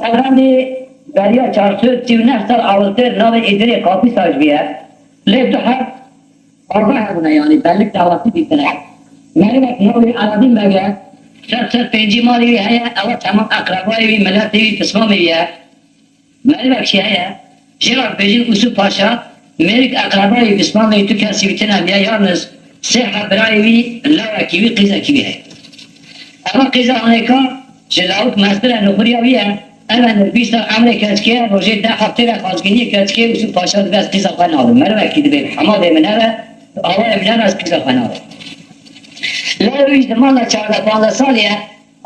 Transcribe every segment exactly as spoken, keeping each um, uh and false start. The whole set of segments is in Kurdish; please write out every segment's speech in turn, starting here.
Efendî beriya çar sed û sî û neh sal awiltir navê Îdirê Kapîsaç bûye. Lê du heb ava hebûne, yanî bellik dawatî dîtine. Merivek navê Eladîn Beg e. Sed, sed pêncî malê wî heye, ewa temam eqrebayê wî, miletê wî, pismamê wî ye. Merivek jî heye, jê re dibêjin Usûf Paşa, mêrik eqrebayê, pismamê wî, tu kesî wî tune bûye, yalniz sê heb birayê wî, lawekî wî, qîzekî wî heye. Eva qîza hanêka ji lawik mestir e, nuxuriya wî ye. Eve nir bîst sal emrê keçikê ye, rojê deh heftê re xazgîniyê keçikê Usûf Paşa dibe ez qîza xwe nabim. Merivekî dibê hema dê min hebe, awayê min hebe ez qîza xwe nabim. Lawê wî ji mala çardeh panzdeh salî ye.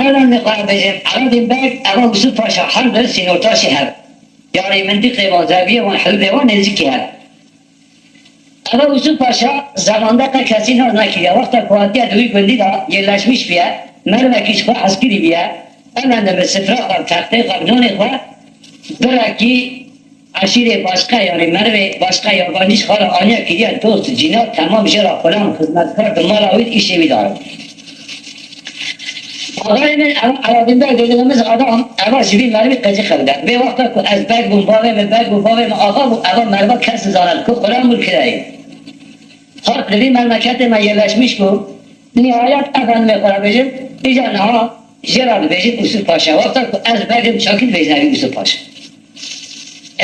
Eve nir xwe bêjim, Eladîn Beg, eva Usûf Paşa her bir sînortaşê hev. Yanî mintiqê wan, zeviyê wan, hududê wan nêzîkî hev. Eve Usûf Paşa zemanda qe kesî nas nekiriye. Wexta ku hatiye di wî gundî de yerleşmiş bûye, merivekî ji xwe hezkirî bûye, eve nir bi sifra xwe, textê xwe, nonê xwe, birekî eşîrê başqa, yanî merivê başqa yabancî ji xwe re aniye kiriye dost, cîna, temam jê re xulam, xizmetkar, di mala wî, di îşê wî de. Axayê min, eva Eladîn Beg dediğimiz adam, eva ji vî merivî qicî xew de. Vê wexta ku ez beg bûm, bavê min beg bû, bavê min axa bû, eva meriva kes nizane ku xulam û kirayê. Xalq li vî memleketê me yerleşmiş bû. Nihayet, efendimê xwe re bêjim, îca niha jê re dibêjin Usûf Paşa. Wexta ku ez beg im, çakî dibêjine wî Usûf Paşa.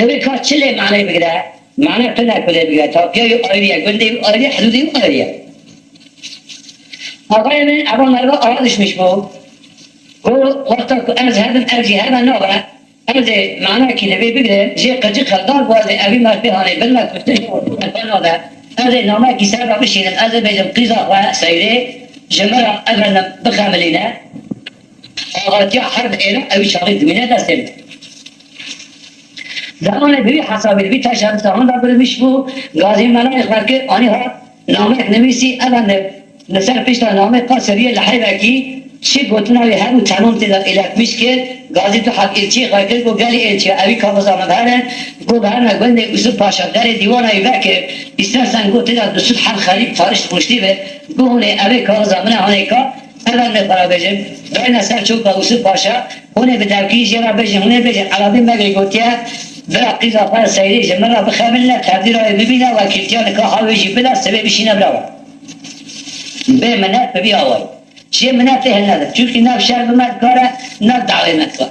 Ew ê ka çi lê maneyê bigire, mane tune ku lê bigire. Tapiya wî ayrî ye, gundê wî ayrî ye, hidûdê wî ayrî ye. Axayê min, eva meriva ava düşmüş bû. Ku wexta ku ez hebim, ev jî hebe nabe. Ez ê manekî li vê bigrim, jê qicî xeldar bû, ez ê evî me pê hanê bin me kuştin, me pê nade. Ez ê namekî ser re bişînim, ez ê bêjim qîza xwe Seyrê, ji min re efendim bixemilîne. Axatiya herb êne, ewî çaxî dimîne destê min. Zemanê bi vî hesabê, bi vî teşebbisa handa birilmiş bû, gazî melayê xwe kir, anî hat, namek nivîsî, efendim, li ser pişta namê qasiriyê li heyvekî çi gotina wî hebû temam tê de îletmiş kir, gazî tu heb îlçiyê xwe kir, got, gelî îlçiya, ewî kaxiza min biherin, got, biherine gundê Usûf Paşa, derê dîwana wî vekir, îstersen got tê de du sed heb xerîb tarîş rûniştî be, got, hûn ê evê kaxiza min e, hanê ka, Efendê xwe re bêjin, dayne ser çoka Usûf Paşa, hûn ê bi dewkî jê re bêjin, hûn ê bêjin, Eladîn Begê gotiye, bira qîza xwe Seyrê ji min re bixemilîne, tevdîra wê bibîne, wekîltiya nika ha wê jî bide, sibê bişîne bila we. Bê minet bi vî awayî. Jê minetê hilnedin. Çunkî ne bi şer bi me dikare, ne bi dawê me dikare.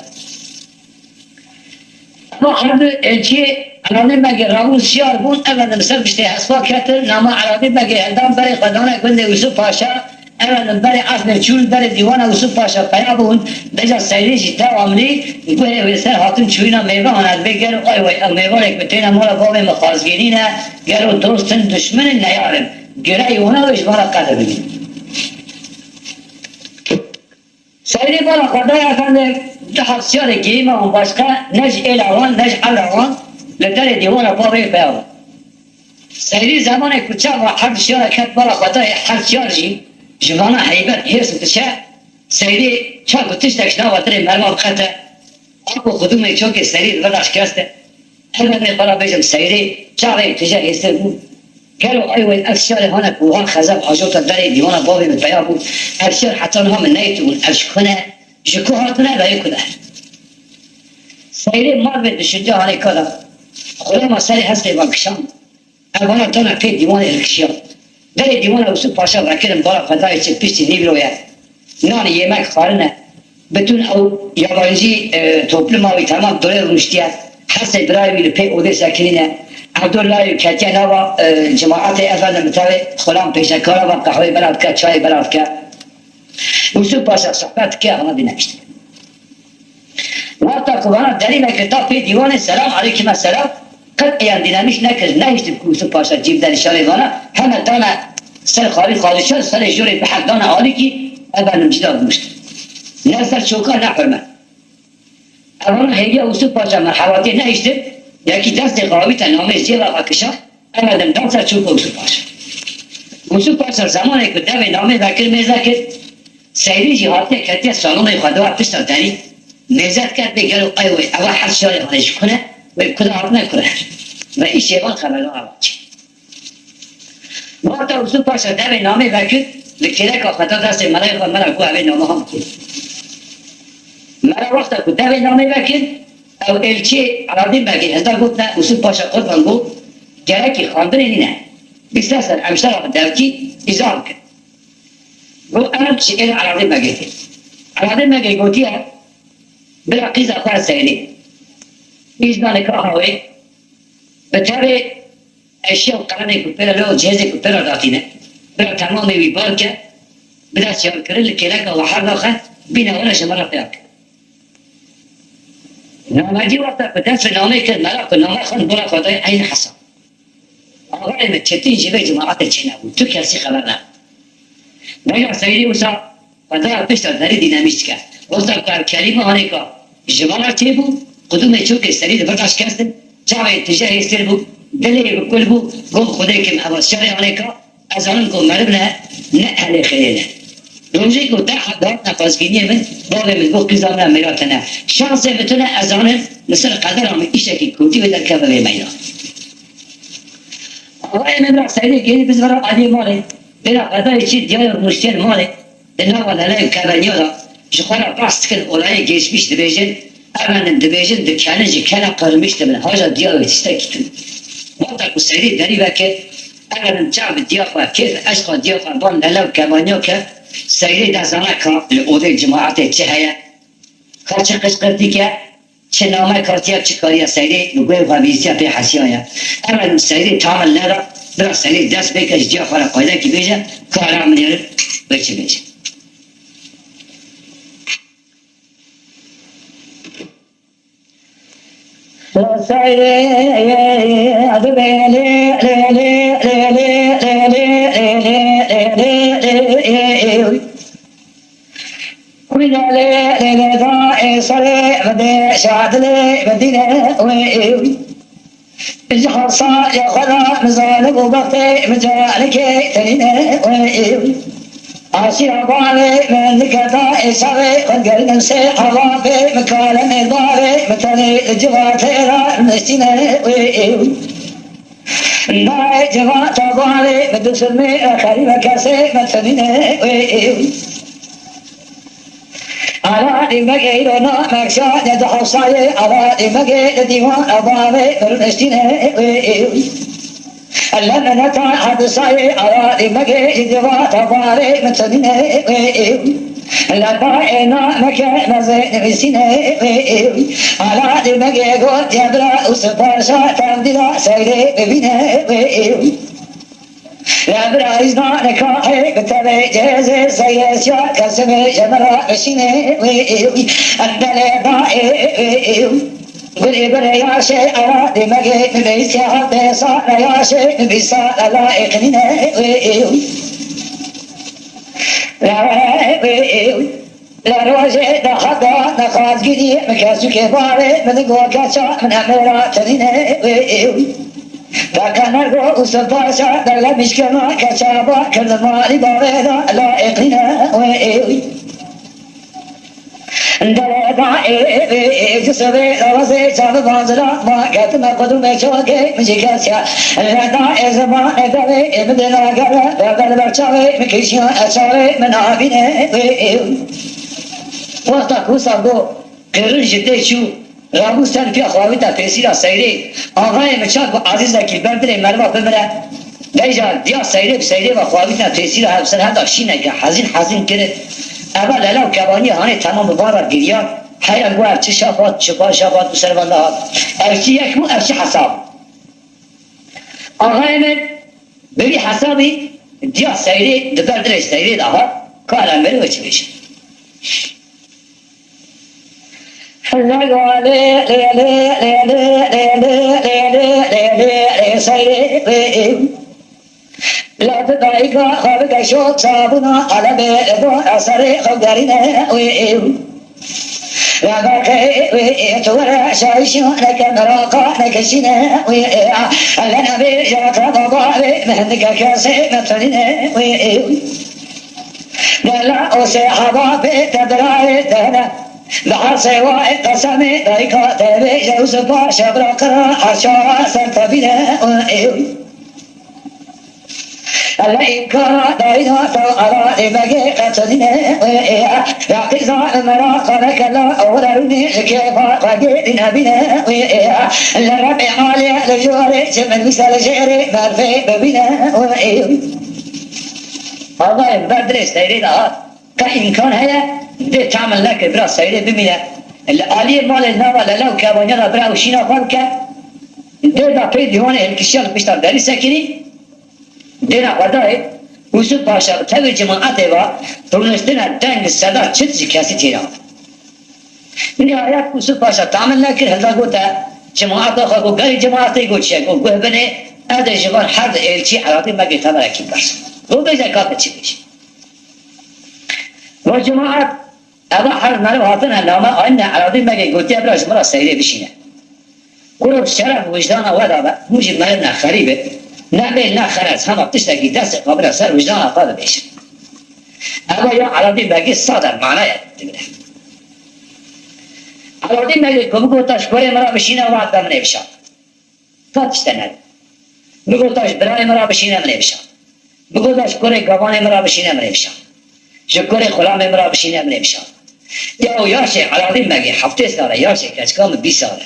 Ema her du êlçiyê Eladîn Begê rabûn şiyar bûn, efendim ser piştê hespa ketin, nama Eladîn Begê hildan berê xwe dane gundê Usûf Paşa, efendim berê efnê çûn, berê dîwana Usûf Paşa peya bûn, dêca Seyrê jî devamlî guhê wê ser hatin çûyîna mêvan e, dibê gero ay way ew mêvanê ku têne mala bavê min xazgînî ne, gero dost in, duşmin in, neyar in. Gireyê wana wê ji van re qedir bibînin. Seyrê bala xwe daye efendim, du heb şiyarê gêyî me û başqa ne ji êla wan, ne ji ewra wan, li derê dîwana bavê peya bûn. Seyrê zemanê ku çawa her du şiyara ket bala xwe dayê, her şiyar jî ji vana heybet, hêrs û diçe, Seyrê çaku tiştek ji nava dilê meriva biqete, ap û xidûmê çokê Seyrê di vir de şikeste. Efendê xwe re bêjim Seyrê çaxê tije hêstir bû. Gelo ay wey ev şiyarê hane ku wiha xezeb ajota derê dîwana bavê min peya bû. Ev şiyar heta niha min neyê tu bûn. Ev ji ku ne? Ji ku hatine ve yê ku de? Seyrê mar vê düşünce hanê ka da. Xulama serê hestê van kişand. Ev vana dana pê dîwanê hilkişiya. Berê dîwana Usûf Paşa vekirin, bala xwe dayê çi piştî nîvroye. Nanê yemek xwarine. Bütün ew yabancî, e, topluma wî temam dore rûniştiye. Hesê birayê wî li pê odê sekinîne. Evdo layê ketiye nava, e, cemaetê efendim bi tevê xulam pêşekara ve qehweyê bela dike, çayê bela dike. Usûf Paşa sohbet dike, hema dîne işte. Wexta ku vana derî vekir da pê dîwanê, selam aleykum selam, qet eyan dînemiş nekir, nehiştin ku Usûf Paşa cî bide nîşanê vana, heme dane ser xalî xalîçan, serê jorê bi hek dane alîkî, ev benim cî da rûnişt. Ne ser çoka ne hurmet. Evana hêviya Usûf Paşa merhewatiyê nehiştin, yekî destê xwe avîte namê zêva xwe kişa, Emedim dan ser çûka Usûf Paşa. Usûf Paşa zemanê ku devê namê vekir mêze kir, Seyrî jî hatiye ketiye salonê xwe de pişta derî, mêze diket bê gelo ay wey, eva her şiyarê hanê ji ku ne, wey ku de hatine ku re. Ve îşê van xeberdar avakî. Wexta Usûf Paşa devê namê vekir, li kêleka xwe da destê melayê xwe, mela ku evê name han kir. Me re wexta ku devê namê vekir, ew êlçiyê Eladîn Begê hilda gotine Yûsif Paşa Qurban got, gerekî xandinê nîne. Bîst ser em ji te re bi devkî îza bikin. Got, em ji êrê Eladîn Begê tê. Eladîn Begê gotiye, bira qîza xwe Seyrê. Îzna nika hawê, bi tevê eşya û qelemê ku pê re lo, cihêzê ku pê re datîne, bira temamê wî bar ke, bide siyarkirin li kêleka we her daxe, bîne were ji min re pêya ke. Namedî wexta ku dest bi namê kir, mela ku name xwend, bira xwe dayê eynî hesab. Axayê min, Çetin ji vê cemaetê çênebû, tu kesî xeber nebû. Vêya Seyrê wisa xwedaya pişta derî dînemîş dike. Wisa ku ev kelîme hanêka ji van re çêbû, qudûmê çokê Seyrê di vir de şikestin, çavê tije hêstir bû, dilê bi kul bû, got, Xwedê kim eva şerê hanêka, ez zanim ku meriv ne, ne ehlê xêrê ne. Rojê ku te hat dihatine xwezgîniyê min, bavê min got, qîza min e, mêra te ne. Şansê min tune, ez zanim, li ser qedera min îşekî kotî wê derkeve vê meydan. Axayê min bira Seyrê gêrî biz vera aliyê malê. Bira qedayê çi diyayê rûniştiyên malê. Di nava leleyê keveniya de ji xwe re behs dikin olayê geçmiş dibêjin. Efendim dibêjin dikenin ji kene qirmiş dibin. Haca diyayê tiştekî tune. Wexta ku Seyrê derî veke, efendim çav bi diya xwe, kêf eşqa diya xwe ban lele û kevaniya ke, Seyrê de zana ka li odê cemaetê çi heye. Ka çi qişqirtî ke, çi name katiya, çi kariya Seyrê bi guhê xwe bihîstiya pê hesiya ye. Ev Seyrê tamil neda, bira Seyrê dest bêke ji diya xwe re qaydekî bêje, kara min êrin wê çi bêje. Wîna lê lê lê da ê serê bide şadilê bidîne wê êw. Ji hewsa ya xwe da min zanibû bextê min canikê tenîne wê êw. Asîra bavê min niketa ê çavê xwe digerînim sê hevapê min kalemê bavê min tenê li civatê ra niştîne wê êw. Nayê civata bavê min disilmê xerîbe kesê min tenîne wê êw. Ala dîmegê îro namek şa ne di hewsayê, ala dîmegê li dîwan a bavê min rûniştîne wê êw. Lemneta hedisayê, ala dîmegê ji civata bavê min tenîne wê êw. Leba ê nameke mezê nivîsîne wê êw. Ala dîmegê gotiye bira û sipaşa tevdîra Seyrê bibîne wê êw. Ya bira îzna nikahê bi tevê cihêzê Seyrê siya kesimê ji min re bişîne wê êw. Em delê da ê wê êw. Gulê gulê yaşê ewa dîmegê mi bîst ya hevdê sale yaşê mi bîst sale la ê qinîne wê êw. La wê êw. Li rojê de heta nexwazgirî min kesûkê bavê min go keça min em ê ra tenîne wê êw. Teqe nergo û sipaşa dewle mişkena keça ba kirdi malî bavê de la êqîne wê êw. Dere da ê ê ê cisivê dawazê çavi vanzila ma ketime qudumê çokê min jî kesiya. Leda ê zimanê devê ê min dê nagere berdel ber çavê min kişiya e çavê min nabîne wê êw. Wexta ku wisa got, qêrin ji tê çû, rabû ser piya xwe avîta pêsîra Seyrê. Axayê min çav ku Ezîzekî ber dilê meriva bimire. Veyca diya Seyrê bi Seyrê ve xwe avîtine pêsîra hev ser heta şîneke hezîn hezîn kirin. Eva lele û kebaniyê hanê temam bi van re giriyar. Heyran got ev çi şax hat, çi ban şax hat û ser van nehat. Ev çi yek bû, ev çi hesab. Axayê min bi vî hesabî diya Seyrê di ber dilê Seyrê de hat, ka em berê we çi bêjin. Seyrê wê ew. La tu dayika xwe bike şok çabûna alemê bo eserê xwe gerîne wê ew. Levaqê wê ê tu were şayîşî neke meraqa nekişîne wê ê a. Ele nebê ya te baba wê mendike kesê metenîne wê ê. Dela o sê hava pê te birayê te ne. Bi her sê wa ê qesemê dayika te bê je û ziba şebra qira her çawa ser te bîne wê ê. Hele îmkana dayîna ta ala demegê qetodine wê ya. Ya qîza mera qanekela ola rûnê ji kêfa xwedê dîne bîne wê ya. Li rebê alê li jorê çi min wisa li jêrê mervê bibîne wê ya. Havayê ber dirê seyrê de hat. Ka îmkan heye, dê tamil neke bira seyrê bimîne. Li aliyê malê nava lele û kevaniya de bira û şîna xwe bike. Dê da pey dîwanê hilkişiya li pişta derî sekinî. Dêra xwe dayê, Ûsûf Paşa bi tevê cemaetê ve rûniştine deng seda çit ji kesî têra. Nihayet Ûsûf Paşa tamil nekir, hilda gote cemaeta xwe, got, gerî cemaetê got çi ye? Got, guh binê, ez ê ji van her du êlçî Eladî Megê teverekî bipirsim. Got, bêje ka tu çi bêjî. Got, cemaet, eva her meriv hatine name ayine Eladî Megê gotiye bira ji min re seyrê bişîne. Kuro şeref wijdana we dabe, hûn jî meriv ne xerîb e, ne mêl ne xerez, hema tiştekî destê xwe bide ser wijdana xwe bibêjin. Eva ya Eladî Begê sade manaya digire. Eladî Begê ku bigota ji kurê min re bişîne, vat be min ê bişand. Ka tişte nebe. Bigota ji birayê min re bişîne, min ê bişand. Bigota ji kurê gavanê min re bişîne, min ê bişand. Ji kurê xulamê min re bişîne, min ê bişand. Ya û yaşê Eladî Begê heftê sal e, yaşê keçika min bîst sal e.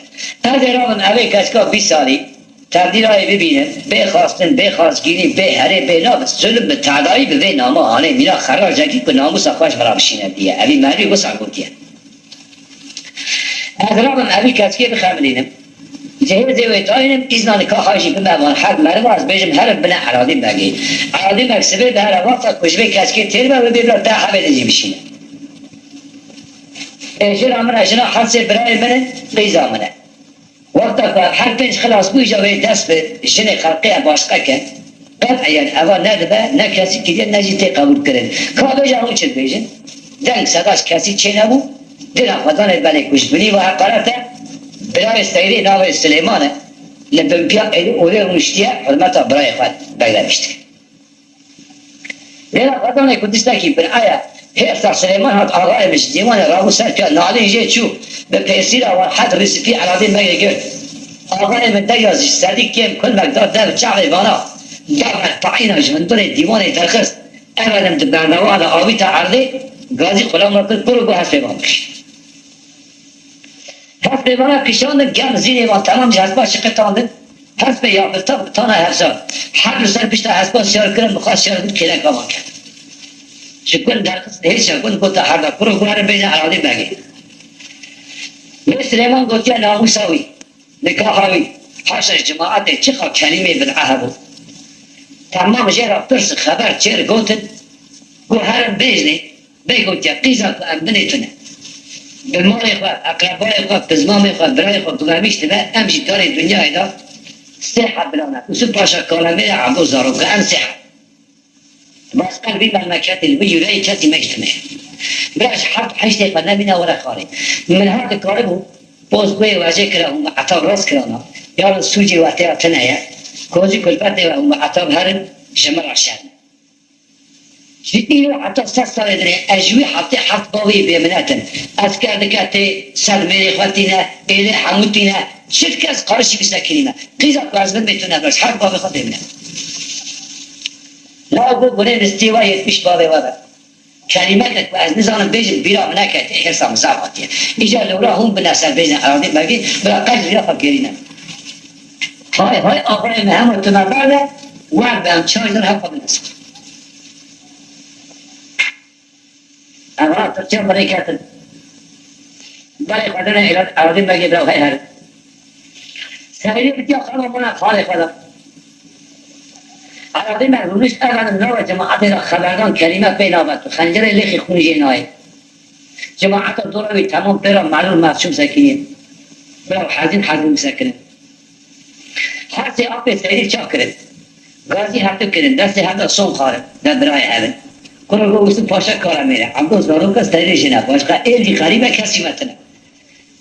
Ez ê rabim evê keçika bîst salî tevdîrayê bibînim, bê xwestin, bê xwezgîrî, bê herê, bê nav, zulm bi tedayî bi vê nama anê mîna xerracekî ku namûsa xwe ji min re bişîne diye. Evî merivî wisa gotiye. Ez rabim evî keçikê bixemilînim. Ji hêzê wê dayînim, îzna li ka hay jî bime van her meriva ez bêjim herin bine Eladî Begê. Eladî Beg sibê bi here wexta ku ji vê keçikê têr be, wê bê bila te hevê din jî bişîne. Ê jina min e, jina her sê birayê min in, qîza min e. Wexta ku ev her pênc xilas bû, îja wê dest bi jinê xelqê ev aşiqe kin. Qet eyan eva ne dibe, ne kesî kiriye, ne jî tê qebûl kirin. Ka bêje hûn çi dibêjin? Deng sedaş kesî çênebû, dina xwe danê belê ku ji binî ve heqaret e. Birayê Seyrê navê Silêman e. Li binpiya êlî olê rûniştiye, hurmeta birayê xwe begre biştir. Lêra xwedanê ku tiştekî bin aya hêrsa Silêman hat axayê min ji dîwanê rabû ser piya nalîn jê çû, bi pêsîra wan het rîsipî Eladî Begê girt. Axayê min deya ji sedî kêm kulmek da dev çavê vana, da merpaîna ji hundirê dîwanê derxist. Ev elim di berdewa de avîta erdê, gazî xulam re kir, kuro got hespê van bikişî. Hespê vana kişandin, gem zînê van temam ji hespa şiqitandin. Hespê ya bi tev bi tana hevzan. Her du ser pişta hespa siyar kirin, bi xwe siyar bû kêleka van kevin. Ji gund derxist hêşa gund gota herda kuro guherin bêjin Eladî Begê. Lê Silêman gotiye namûsa wî, nikaha wî, haşa ji cemaetê çiqa kelîmê bid'a hebû. Temam jê re pirs xeber çêr gotin, got herin bêjnê, Bê gotiye, qîza ku em binê tune. Bi malê xwe, eqrebayê xwe, pizmamê xwe, birayê xwe guvemiş dibe, em jî darê dinyayê de sê heb bila ne. Ûsûf Paşa Kalemêrê Ebdo Zarok e, em sê heb. Başqe li vî memleketê li vî yûreyê kesî me jî tune ye. Bira ji heft heştê xwe nemîne were xarê. Min her dikaribû, poz guhê we jê kira hûn bi etab rast kirana. Ya li sûcê we tê ya tune ye. Kozî kulfetê we hûn bi etab herin ji min re şer ne. Ji îro heta sed salê dinê ez ji wî heftê heft bavê bêminet im. Esker dike tê, sed mêrê xwe tîne, êlê hemû tîne. Çi kes qarişî bisekinî me. Qîza ku ez bin bê tune bes, heft bavê xwe bêminet. Law got, gunê nistî we yetmiş bavê we be. Kelîmeke ku ez nizanim bêjim bîra min neket, hêrsa min zaf hatiye. Îcar li wira hûn bine ser bêjin Eladî Begî, bila qet ji vîra xwe bigêrîne. Hay hay, axayê me hema tu me berde, wer be em çar jin hev xwe bine ser. Em ha Tirkiya xwe rê ketin. Berê xwe dine Eladî Begê bira hey herin. Seyrê bitiya xala min e xalê xwe de. Eladî Beg rûnişt ev herin nava cemaetê de xeberdan kelîme pê nabe tu. Xencerê lêxî xûn jê nayê. Cemaeta dora wî temam pê re melûl mehçûm sekiniye. Bira hezîn hezîn bisekinin. Her sê apê Seyrî çav kirin. Gazî her du kirin, destê her du som xarin, de birayê hev in. Kuro got Ûsûf Paşa Kalemêrê, Ebdo Zaroka Seyrê jine, başqa êl jî xerîbe kesî me tune.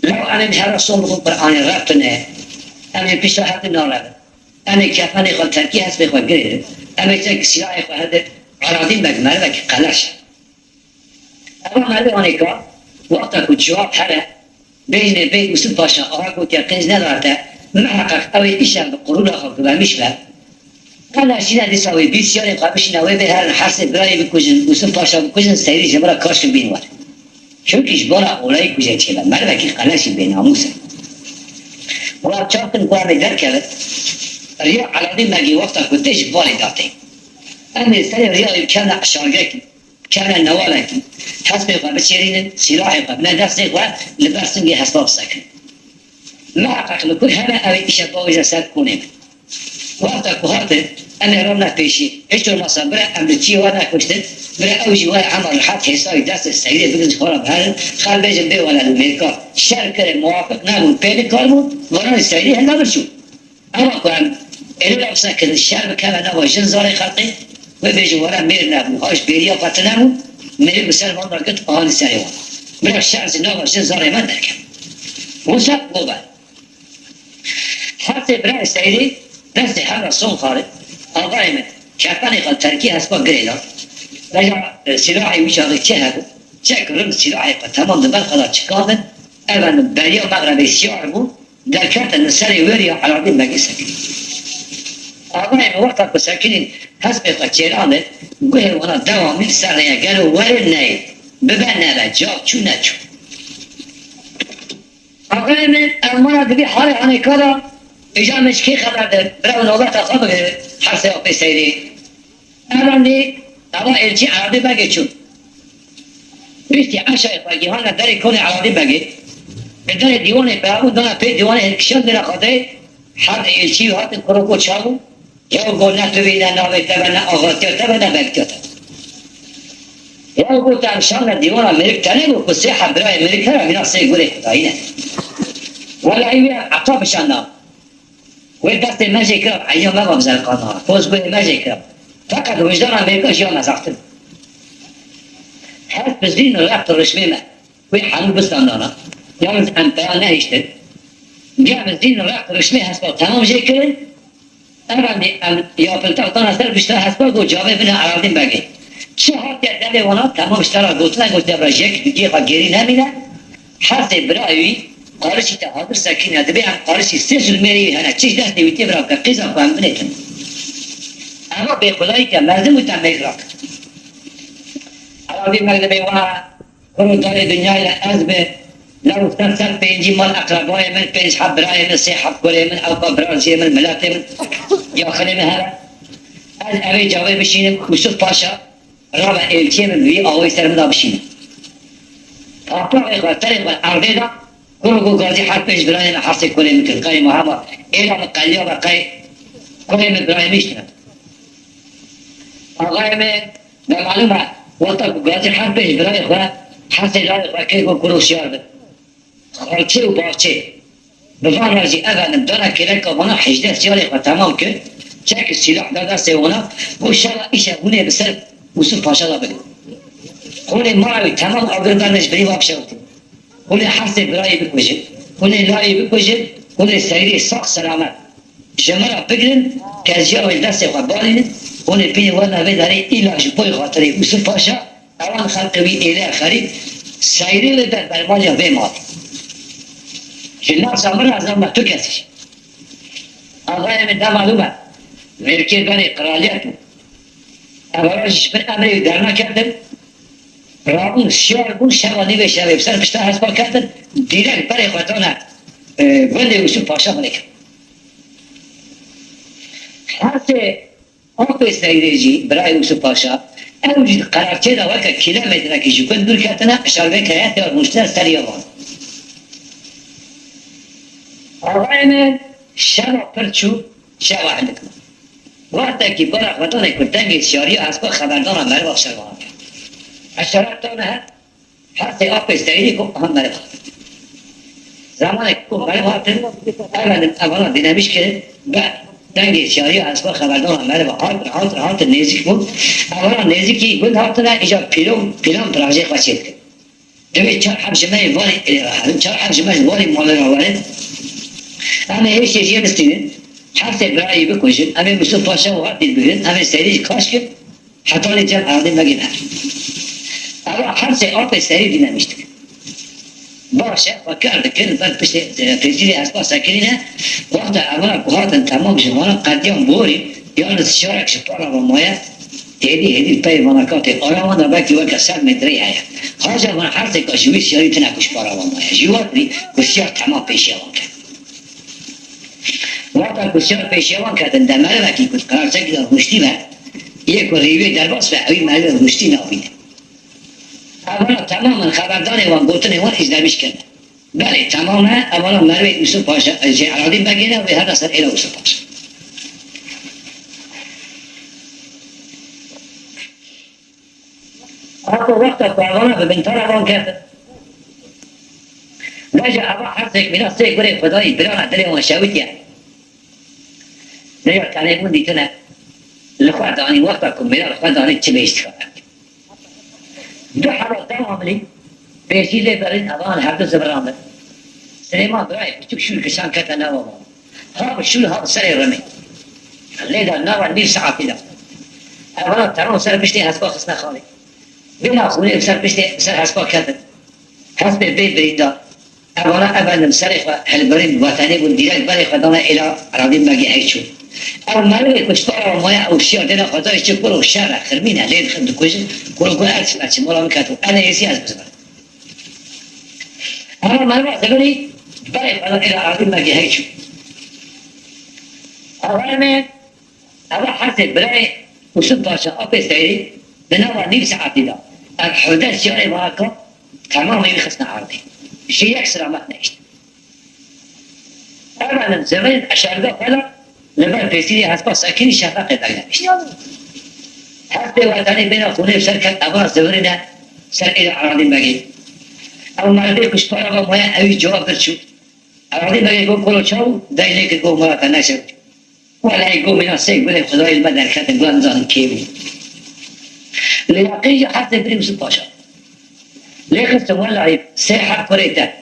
Law em ê ji her re som bixwin Qur'anê, Reb tune ye. Em jî pişta her du narebin. Em ê kefenê xwe terkî hespê xwe girêrin. Em ê çek silahê xwe hede Eladî Beg merivekî qeleş e. Eva merivê anêka, wexta ku cewab here, bêjinê bê Ûsûf Paşa aha gotiye qênc nedate, miheqeq ew ê îşev bi qurûna xwe guvemiş be. Hela şîne dîsa wê bîst şiyarên xwe bişîne wê bê herin Hersê birayê bikujin, Yûsif Paşa bikujin, Seyrî ji min re kaşkin bîn wer. Çimkî ji bona olayî ku jê çêbe, mervekî qeleşî bênamûs e. Wela çav kin ku em ê derkevin, riya Eladî Megî wexta ku tê ji balê datê. Em ê serê riya wî bikevne eşargekî, bikevne newalekî, hespê xwe biçêrînin, sîlahê xwe bine destê xwe, li ber singê hespa bisekin. Miheqeq li ku hebe ew ê îşev bavêje ser konê min. Wexta ku hatin, em ê revne pêşî. Hiç olmazsa bira em li çiyê we nekuştin, bira ew jî were hema rihet hêsayî destê Seyrê bigrin ji xwe re biherin, xelk bêjin bê wele li Mêrka şer kirê, muwafiq nebûn, pê nikaribûn, varanê Seyrê hilda birçû. Ewa ku em êlê re bisekirin, şer bikeve nava jin zarê xelkê, wê bêjin were mêr nebû, ha ji bêriya xwe tune bû, mêrî bi ser van re girt, anî serê wan. Bira şer ji nava jin zarê me derkeve. Wisa bo be. Hersê birayê Seyrî destê hev re son xarin. Axayê min, kefenê xwe terkî hespa girê da. Veja, e, sîlahê wî çaxê çi hebû? Çek rin sîlahê xwe temam di ber xwe de çikandin. Efendim, beriya mexrebê siyar bû, derketin li serê wêrî ya Eladî Megî sekinî. Axayê min wexta ku sekinîn hespê xwe çêrandin, guhê wana dewamî li ser rêye gelo werin neyê. Bibe nebe, cav çû neçû. Axayê min, ev mala di vî halê hanêka de, îja min ji kê xeber de, bira nobeta xwe bigire, Hersê Apê Seyrê. Evendî, eva êlçî Eladî Begê çû. Piştî eşayê xwe gihane derê konê Eladî Begê. Li derê dîwanê bi hebûn dana pê dîwanê hilkişandina xwedê, her êlçî hatin kuroko çaw. Yaw got, ne tu bî, ne navê te be, ne axatiya te be, ne begtiya te be. Yaw got, em şandin dîwana mêrik tenê bû ku sê heb birayê mêrik hene, mîna sê gurê xwedayî ne. Wela wî em ata bişandin. Wê destê me jê kira, eyya me va bi zerqana, poz guhê me jê kira. Feqet wijdana mêrika jiya me zextin. Hesp zîn rext rişmê me. Wê hemû bistandana. Yalnız em peya nehiştin. Gem zîn rext rişmê hespa temam jê kirin. Evendî em ya piltex dana ser pişta hespa got, cavê bine Eladî Begê. Çi hatiye devê wana temam ji te re gotine, gotiye bira jek digê xwe gêrî nemîne. Hersê birayê wî qarişî te hadir sekîne, dibê em qarişî sê sûrmêrî wî hene, çi ji destê wî tê bira bike, qîza xwe em binêtin. Eva bêxwedayî ke mezin û te mêr rakir. Eladî Meg dibê wa Kuro darê dinyayê de ez bi lew ser ser pêncî mal eqrebayê min, pênc heb birayê min, sê heb kurê min, ewka birajiyê min, miletê min, yaxinê min hene. Ez evê cavê bişînim, Yusuf Paşa rabe êlçiyê min bi vî awayî ser min de bişîne. Papaxê xwe, terê xwe erdê de, kuro ku gazî her pênc birayê min hersê kurê min kir. Qey ma hema êla min qeliya ve qey kurê min birayê min îştine. Axayê me, me malûm e, wexta ku gazî her pênc birayê xwe, hesê layê xwe kê ku kuro şiyar bin. Xalçê û bavçê. Bi van re jî ev elim dana kêleka wana hejdeh siyarê xwe temam kir, çek sîlah da destê wana, got şeva îşev hûn ê bi ser Yusuf Paşa de bidin. Hûn ê mala wî temam agir berne ji birî va bişewtin. Hûn ê hersê birayê bikujin, hûn ê layê bikujin, hûn ê seyrê sax selamet ji min re bigirin, keziya wê destê xwe balînin, hûn ê bînin werine vê derê îla ji bo xatirê Yusuf Paşa, ewan xelqê wî êlê xerîb, seyrê wê ber bermaliya vê malê. Ji nasa min re ez nema tu kesî. Axayê min de malûm e, mêrikê berê qiraliyet bû. Evara jî ji bin emrê wî derneketin, rabûn, şiyar bûn, şeva nîvê şevê bi ser pişta hespa ketin, dîrek berê xwe dane, e, gundê Yusuf Paşa xwe lê kir. Hersê Apê Seyrê jî, birayê Yusuf Paşa, ew jî di qerarçê de weke kîlometrekî ji gund dûr ketine, şervek heye tê rûniştine ser ya van. Axayê min şeva pir çû, şeva hindik bû. Wextekî bara xwedanê ku dengê şiyariya hespa xeberdana meriva şervan kir. Eşaret dane her, hersê Apê Seyrî ku aha meriv hatin. Zemanek ku meriv hatin, efendim, evana dînemîş kirin, be dengê şiyariya hespa xeberdana meriva hatin, hatin, hatin nêzik bûn. Evana nêzikî gund hatine, îca pîlon, pîlan pirajê xwe çêdikin. Divê çar heb ji me yê varê êlê re herin, çar heb ji me ji warê malê re werin. Em ê hêşê jê bistînin, hersê birayê bikujin, em ê Yusuf Paşa û hatî bigirin, em ê serî ji kaş kin, hetanî cem erdê megin her. Eva hersê apê serî dînemîş dikin. Baş e, xwe kar dikin, ber piştê, e, pêncîrê hespa sekinîne, wexta evana ku hatin temam ji wana qediyan borî, Yalnız şiyarek ji para ve maye, hêdî hêdî pey vana katê. Ara wan de belkî weke sed metreyê heye. Haca van her sêka ji wî şiyarî tune ku ji para ve maye. Ji wan rî ku şiyar temam pêşiya wan ket. Wexta ku şiyar pêşiya wan ketin, de merivekî ku di qerar çekî de rûniştî be, yê ku rîwê derbas be, ewî merivê rûniştî nabîne. Evana temamen xeberdanê wan, gotinê wan îzlemîş kirine. Belê, temam e, evana merivê Yusuf Paşa, e, şey, Eladîn Begê ne, wê herne ser êla Yusuf Paşa. Heta wexta ku evana bi bintara van ketin. Veja eva hersek mîna sê gurê Xwedayî birana dilê wan şewitiye. Veja tenê bûn dîtine. Li xwe danî, wexta ku mîna li xwe danî çi bêj dikare. Du hela devamlî pêşî lê berîn, evan her du ziviran bin. Silêman birayê piçûk şûr kişan kete nava wan. Ha bi şûr ha bi serê remê. Lê de nava nîv saetî de. Evana teron ser piştê hespa xistine xalê. Bêhna xûnê ser piştê ser hespa ketin. Hespê bê birîndar. Evana efendim serê xwe hilbirîn, wetenê bûn, dîrek berê xwe dane êla Eladîn Begê hey çû. Ew merivê ku ji para maye ew şiya dêna xwe dayê çi kuro şer e, xirmîn e, lê dixin dikujin, kuro ku erç me çi mala min keto, ene êsî ez bizim. Eva meriva zivirî berê xwe da êla Eladîn Begê hey çû. Ava em ê Eva hersê birayê Yusuf Paşa apê seyrî di nava nîv saetî de ev hevdeh şiyarê vahaka temamê wî xistine erdê. Ji yek selamet nehiştin. Ev elim zivirîn eşerga xwe de li ber pêsîrê hespa sekinî şefeqê berdemîşt. Hespê wetanê bêna xûnê ser ket eva zivirîne ser êla Eladîn Begê. Ew merivê ku ji para ve maye ewî cewab bir çû. Eladîn Begê got kolo çaw, dey lê kir got mala te neşew. Welehî go mîna sê gulê Xwedayê li me derketin, guya nizanin kê bû. Li yaqîn jî hersê birî Yusuf Paşa. Lê xistin welehî sê heb kurê te,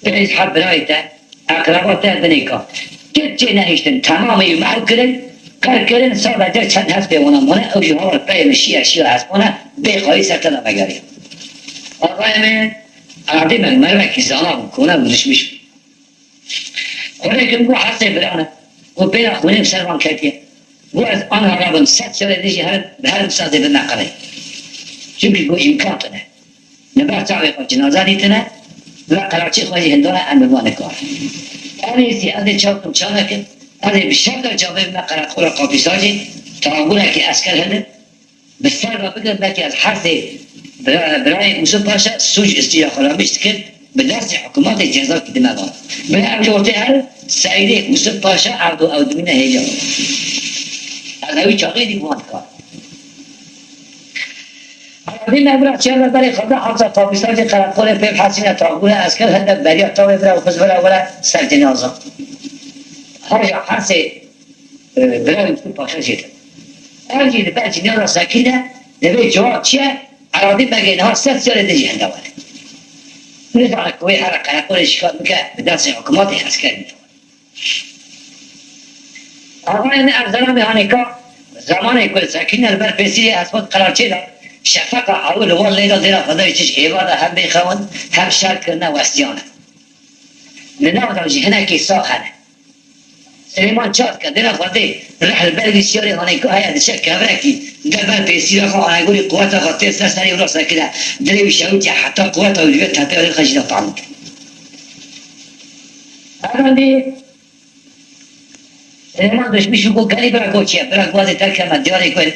pênc heb birayê te, eqreba te binê ka. Tişt çê nehiştin, temamê wî mehl kirin, qir kirin, sadece çend hespê wana mane, ew jî hawar peyê min şiya şiya hespana, bê xayî ser te de vegeriya. Axayê min, erdê min merivekî zana bû, kona bû, dişmiş bû. Xwedê ku min got hersê birane, got pêra xwînê bi ser van ketiye. Got ez anha rabim sed serê din jî herim, bi herim sazê bime qirê. Çimkî got îmkan tune. Li ber çavê xwe cinaza dîtine, ve qiraçê xwe jî hildane em bi van nikar. Em êsî ez ê çav kim çanekim, ez ê bi şevda çavê bime qereqola Qafîsacê, taxûrekî esker hildim. Bi ser ve bigirin, belkî ez hersê bira-, birayê Yusuf Paşa sûc îstîlaxweramîş dikir, bi destê hikûmetê cezakî dime van. Bila ev jî ortê her seyrê Yusuf Paşa erd û ew dimîne hêja. Ez hewî çaxê dî bi wan dikar. Eladîn me bira çiya me berê xwe da hewza Qafîsacê qereqolê pê bi hesîne taxûre esker hende beriya tawê bira û xizvira were ser cinaza. Haja hersê e, birayê Yusuf Paşa jê de. Ev jî li ber cînera sekîne, divê cewab çi ye? Eladîn Begê niha sed serê din jî hende were. Nizane ku wê here qereqolê şikar bike, bi destê hikûmetê esker bîne. Axayê me ev zelamê hanêka, zemanê ku sekîne li ber pêsîrê hespa qereçê de, şefeqa ewil li wan lê de dêra xwe dayê çi ji êvar de hem bê xewin, hem şer kirine westiyane. Li nav de jî hinekî sax hene. Silêman çar dike, dêra xwe dê, rih li ber vî şiyarê hanêka heye, diçe kevirekî, de ber pêsîra xwe, anegorî quweta xwe tê ser serê wira sekine, dilê wî şewitiye, heta quweta wî li vê tepeyê xwe jî de tam dike. Efendî, Silêman dişmiş û got, gelî bira got çi ye? Bira got, ez ê terk keme diyarê ku ez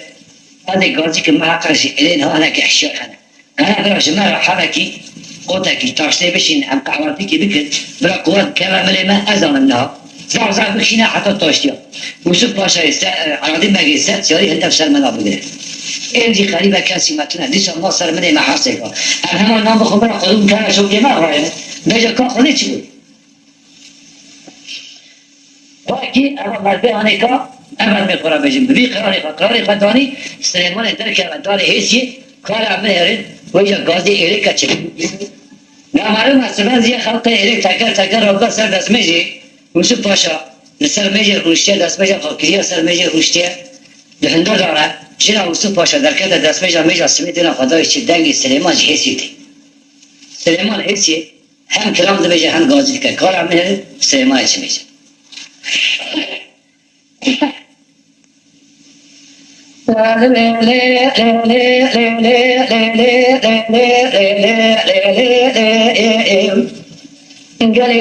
ê gazî kim, me heqa jî êlê niha hinekî hişyar hene. Gana bira ji me re hebekî, qotekî, taştê bişîn, em qehwetîkî bikin, bira quwet keve milê me, ez anim niha. Zaf zaf bikişîne heta taştiya. Yusuf Paşayê se-, Eladîn Begê sed siyarî hinde bi ser me de bigire. Ên jî xerîbe kesî me tune, dîsa ma ser milê me hersêka. Em hema nan bixwe bira xwedû keve şokê me rayene. Bêje ka xwedê çi bû? Wekî eva mervê hanêka, em mervê xwe re bêjin. Bi vî qirarê xwe, qirarê xwe danî, Silêmanê derkeve darê hêsiyê, kara min herin, wêja gazê êrê keçin. Namarê me siben ziyê xelqê êrê teker teker rabda ser destmêjê, Yusuf Paşa, li ser mêjê rûniştiye, destmêja xwe kiriye ser mêjê rûniştiye, di hinda dare, jina Yusuf Paşa derkete destmêja mêja simê dêna xwe dayê çi dengê Silêman ji hêsiyê tê. Silêman hêsiyê, hem kilam dibêje hem gazî dike. Kara min hêr Silêmanê çi bêje. Gelî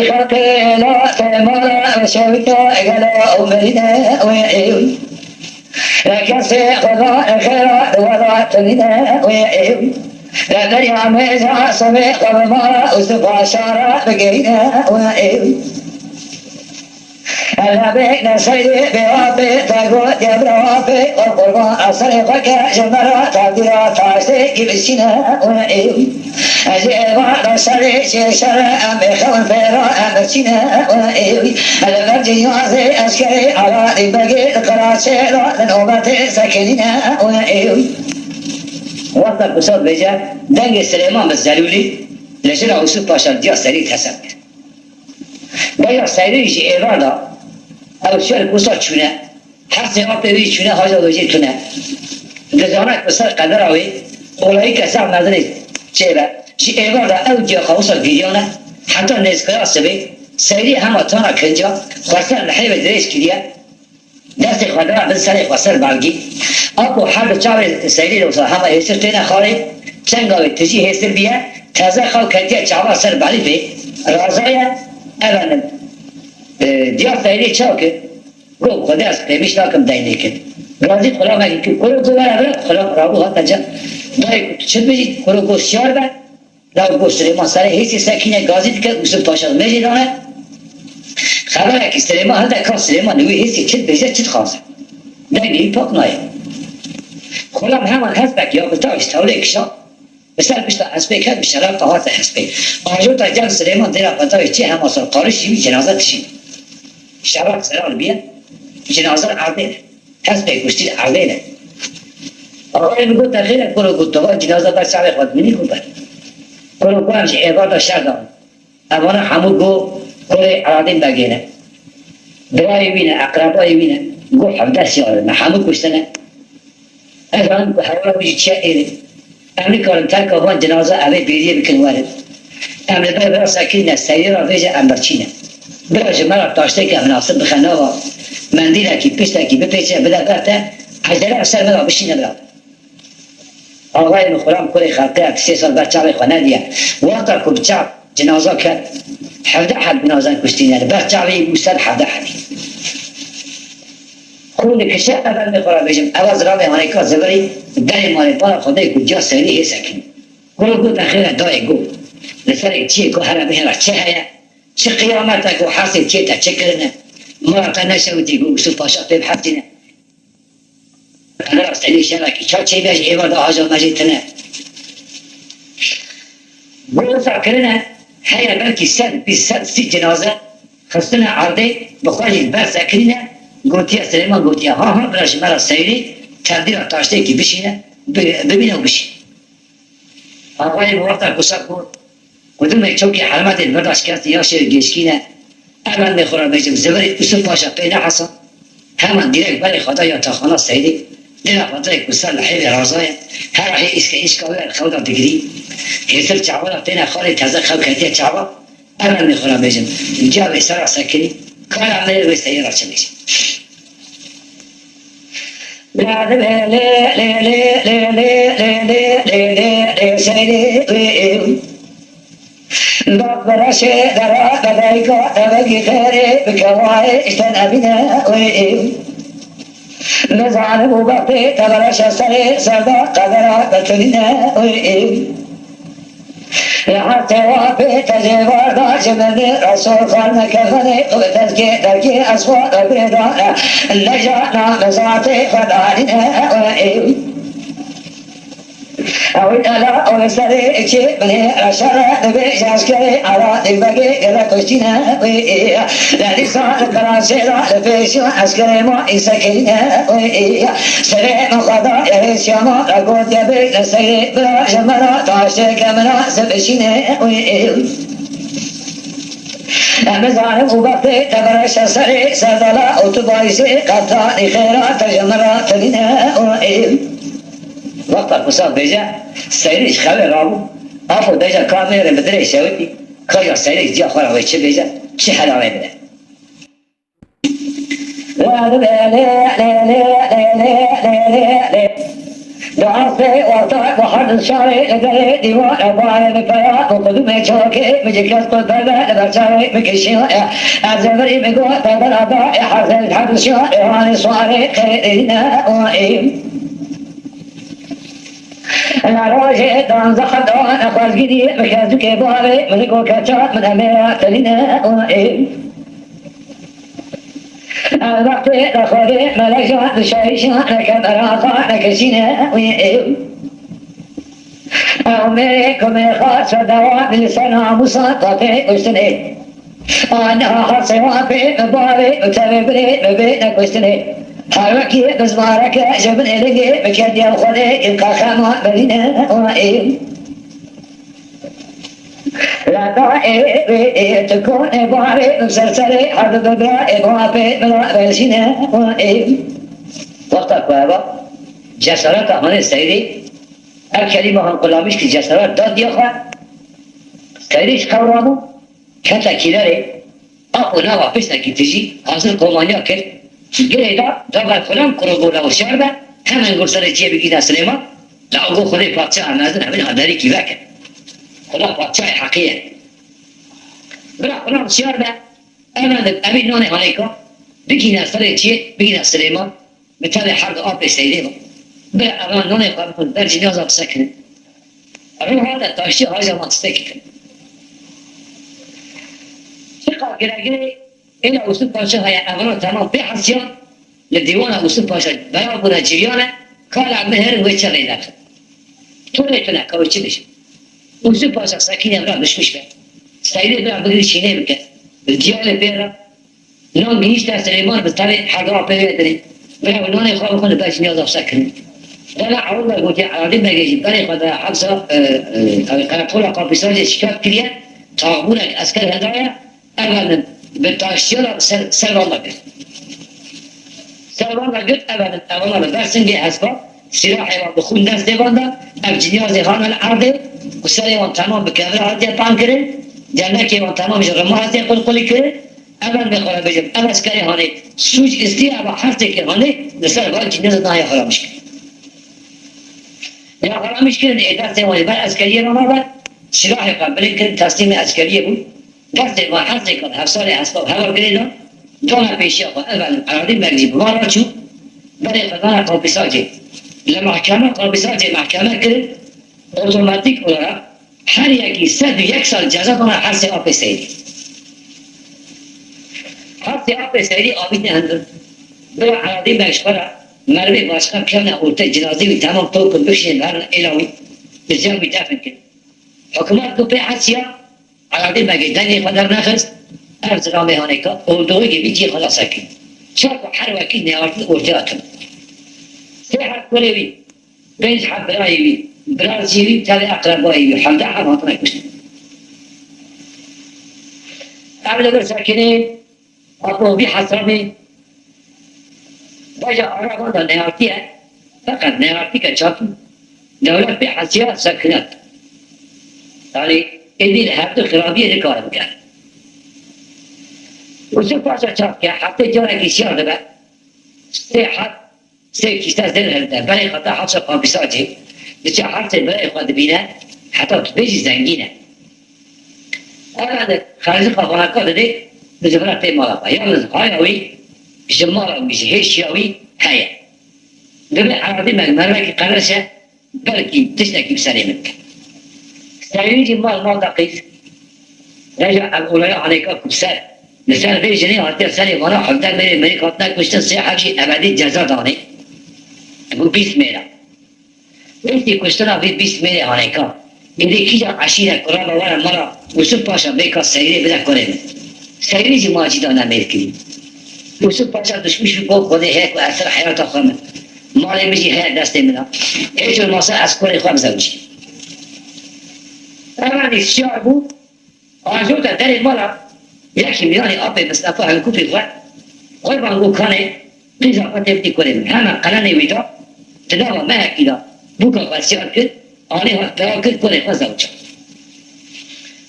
xelkê la te mala şewîta gelo û mirîne wê ê. Kesê xweda xêra di wela tinîne wê ê. Derya mêja semê xwe bi mala û sipaşara bigeyne wê ê. Ella bê ne seydê bê apê, te got ya bira apê, o qurban a serê xwe ke, ji me re tevdîra taştê kî bişîne, we ê. Ez ê êva da şerê çê şere, em ê xewin pêra, em birçîne, we ê. Li ber cinyazê eşkerê, ala dî begê, li qiraçê da, li nobetê sekinîne, we ê. Wexta ku saz bêje, dengê Silêman bi zelûlî, li jina Ûsûf Paşa diya serî teseb kir. Beya Seyrî jî êvar da, ew çer wisa çûne. Her sê apê wî çûne, haca wê jî tune. Dizane ku ser qedera wê, olayî ke zaf mezinê çêbe. Ji êvar da ew giya xwe wisa giriyane, heta nêzkiya sibê, Seyrî hema tana kinca, xwe ser lihê wê dirêj kiriye. Destê xwe dira bin serê xwe ser belgî. Apo her du çavê Seyrî re wisa hema hêsir têne xwarê, çenga wê tijî hêsir biye, teze xew ketiye çava ser belîfê, razaye, evenim, e, diya Seyrî çaw kir, got, Xwedê ez qêmîş nakim deynê kir. Gazî xulamekî kir, kuro got, were bira, xulam rabû hate cem. Dayê got, tu çi dibêjî? Kuro got, şiyar be. Law got, Silêman serê hêsê sekîne gazî dike, Ûsûf Paşa mêjê dane. Xeberekî Silêman helde ka Silêman li wî hêsê çi dibêje, çi dixwaze. Dengê wî pak nayê. Xulam heman hespek ya bi tavî ji tewlê kişa, bi ser pişta hespê ket, bi şerab qehate hespê. Ajota cem Silêman dêra bi tavî çê hema ser qarişî wî cenaze dişîne. Şerab seral biye, cenaze erdê ne. Hespê kuştî li erdê ne. Axayê min got, te xêr e, kuro got, tu va cînaza ber çavê xwe dimînî, got, ber. Kuro got, em ji êvar de şer da. Evana hemû got, kurê Eladîn Begê ne. Birayê wî ne, eqrebayê wî ne. Got, hevdeh siyar in, me hemû kuştine. Ez zanim ku hewara wî jî çiye êrê. Em nikarin terka van cinaza evê bêriyê bikin werin. Em li ber vira sekirîne, serî ra vêje em birçî ne. Bira ji me ra taştêke minasib bixe nava, mendîlekî, piştekî bipêçe bide ber te, ecele em ser me ra bişîne bira. Axayê min xuram kurê xelqê ya sê sal ber çavê xwe nediye. Wexta ku bi çav cinaza ket, hevdeh heb cinaza kuştîne. Li ber çavê wî bû sed hevdeh hebî. Xûn dikişe, ez derdê xwe re bêjim, eva ziravê hanêka zivirî, derê malê bala Xwedê ku diya Seyrî hê sekîn. Kuro got, te xêr e dayê, got. Li serê çiyê ku here bihêra çi heye? Çi qiyamet e ku hesê çiyê te çi kirine? Mala te neşewitî ku Ûsûf Paşa pê bihesîne? Qedera Seyrî şerekî ça çêbe ji êvar de haca me jê tune. Got, wisa kirine, heye belkî sed, bîst, sed, sî cinaze xistine erdê, bi xwe jî ber sekirîne, gotiye Silêman, gotiye, ha, ha, bira ji me re Seyrî, tevdîra taştêkî bişîne, bi-, bibîne û bişîne. Axayê min wexta ku sed got, qudimê çokê Helmetê li vir de şikestî ya şêr gêşkîne, Ev em ê xwe re bêjim, zivirê Ûsûf Paşa pê nehesa, heman dîrek berê xwe da yataxana Seyrê, dêra xwe direk bi ser lihêvê razaye, her hê îske îşka wê li xew da digirî. Hêsir çawa da têne xalê teze xew ketiye çawa, ev em ê xwe re bêjim, ciya wê ser ra sekinî, kara me wê Seyrê ra çi bêje. Lê, lê, lê, Seyrê wê ew. Bak beraşê dera bedayka tevegî xêrê bi kewayê işte nebîne wê ew. Nizanim û bextê te beraşa serê serda qedera betilîne wê ew. Li her têwa pê tecê var da ji min re sor xal me kefanê xwe bi tezkê dergê ez xwe re girê dane. Neca na mizatê xwe danîne wê ew. Ew ela ew serê çê binê re şere dibê ji eskerê ala dîbegê gele kuştîne wê. Li dîsa li qiraçê de li pêşiya eskerê ma îsekeyne wê. Serê min xwe da ye hêşiya ma re gotiye bê li serê bira ji me re taştêke minasib bişîne wê. Em nizanim û bextê te biraşe serê serdala û tu bayîsê qeftanî xêra te ji min re tirîne wê. Wexta ku saz bêje, Seyrî ji xewê rabû, Apo deja ka mêrê bi dirê şewitî, ka ya Seyrî ji diya xwe re wê çi bêje, çi helalê bide. Di astê ortak bi her du çavê li derê dîwara barê bi peya bi qudumê çokê bi ciket qut berde li ber çavê bi kişiya. Ez ê birî bi got berde rada ê hezê her du çavê hanê suarê qêrîne û ê. Li rojê danzeh dan xwezgirî bi xezûkê barê min go keça min emê ya terîne û ê. Elbextê li xwedê melek jan li şehîşan neke beraxa nekesîne wî ê. Ew mêrê ku mêrxa serdewa li ser namûsa tatê kuştinê. Aniha hersê wan pê min bavê û tevê birê min bê nekuştinê. Her wekî bizmareke ji binê lingê min ketiye xwedê in qexema berîne û ê. Leta ê wê ê tu konê barê û serserê herdû bibra ê bapê bila berjîne û ê. Wexta ku eva cesareta hanê seyrê, ev kelîma han qulamiş ki cesaret da diya xwe, seyrê ji xew rabû, kete kîlerê, ap û nava piştekî tijî hazir komaniya kir, girê da, da ber xulam kuro bû la û şer be, hemen gur serê çiyê bigîne Silêman, la û got Xwedê padşah em mezin em ê ha derîkî veke. Xuda padşahê heqî ye. Bira xulam şer be, hemen di evî nonê hanêka, bigîne serê çiyê, bigîne Silêman, bi tevê her du apê seyrê ve. Bira evan nonê xwe bixwin, ber cînaza bisekinin. Evan hate taştî haja wan stekî kirin. Çiqa giregirê êla Ûsûf Paşa heye evana temam pê hesiyan, li dîwana Ûsûf Paşa berav bûne ciryane, kala min herin wê çevê derxin. Tune tune ka wê çi bêjim. Ûsûf Paşa sekîne bira bişmiş be. Seyrê bira bigirî şînê bike. Bi diyalê pê re, Nan gihîşte Silêman bi tevê herdu apê wê dirê. Bira û nanê xwe bixwin li ber cînaza xwe kirin. Dela Ewil Beg gotiye Eladîn Begê jî berê xwe de hepsa, e, e, qereqola Qapîsacê şikayet kiriye, taxbûnek esker hedaye, ev elim bi taştiya re ser, ser van de girt. Ser van de girt, ev elim, ev elim ber singê hespa, sîlahê wan bi xûn destê van de, ev cinyazê hane li erdê û serê wan temam bi kevir hatiye tan kirin, dernekê wan temam ji rima hatiye qulqulî kirin. Ev em vê xwe re bêjin, ev eskerê hanê sûc istî, ev hersêkê hanê li ser van cînê de nahê xwe re mişkin. Ya xwe re mişkirin, ê destê wan ji ber eskeriyê re nabe, silahê xwe bilind kirin, teslîmê eskeriyê bûn. Destê van hersêkan hevsalê hespa heval girê dan, dana pêşiya xwe, ev elim Eladîn Beg jî bi van re çû, berê xwe dana Qapîsacê. Li mehkeme Qapîsacê mehkeme kirin, otomatîk olarak her yekî sed û yek sal ceza dana hersê apê seyrî. Hersê apê seyrî avîtine hundir. Bira Eladîn Beg ji xwe re merivê başqa kevne ortê cinazê wî temam topin bikişînin herin êla wî bi cem wî defin kirin. Hikûmet ku pê hesiya Eladîn Begê dengê xwe dernexist, ev zilamê hanêka ordoxê wî cihê xwe de sekir. Çaku her wekî neyartin ortê hatin. Sê heb kurê wî, pênc heb birayê wî, birazcî wî tevê eqrebayê wî, hevdeh heb hatine kuştin. Ev li vir sekinê, apo vî hesabê, baja araban da neyartî ye, feqet neyartîke çapû, dewlet pê hesiya sekinet. Yanî êdî li hevdu xirabiyê nikare bike. Û sê paşa çap ke heftê carekî şiyar dibe, sê heb Sê kîşte zêr hilde, berê xwe da hewşa Qapîsacê, diçe hersê birayê xwe dibîne, heta tu bêjî zengîn e. Ev hene xercî xwe xanaka didê, dizivire pê mala xwe. Yalnız haya wî, ji mala wî, ji hêşiya wî heye. Divê Eladîn Beg merivekî qereş e, belkî tiştekî bi serê min bike. Seyrî jî mal mal de qîz. Reja ev olaya hanêka ku ser, li ser vê jinê hatiye serê vana hevdeh mêrê mêrik hatine kuştin, sê heb jî ebedî ceza danê. Bû bîst mêra. Piştî kuştina vê bîst mêrê hanêka, êdî kîja eşîre kuraba were mala Ûsûf Paşa bêka Seyrê bide kurê min. Seyrî jî macî da nemêr kirî. Ûsûf Paşa duşmiş bû, got Xwedê heye ku ez ser heyata xwe min. Malê min jî heye destê min a. Hêç olmasa ez kurê xwe bizewicî. Ev anî şiyar bû, ajote derê mala yekî mîyanê apê Mistefa Hewkûfê xwe, qurban bû kanê qîza xwe tê bidî kurê min. Heme qelenê wî da, di nava mehekî da, bûka xwe siyar kir, anî hat peya kir kurê xwe zewca.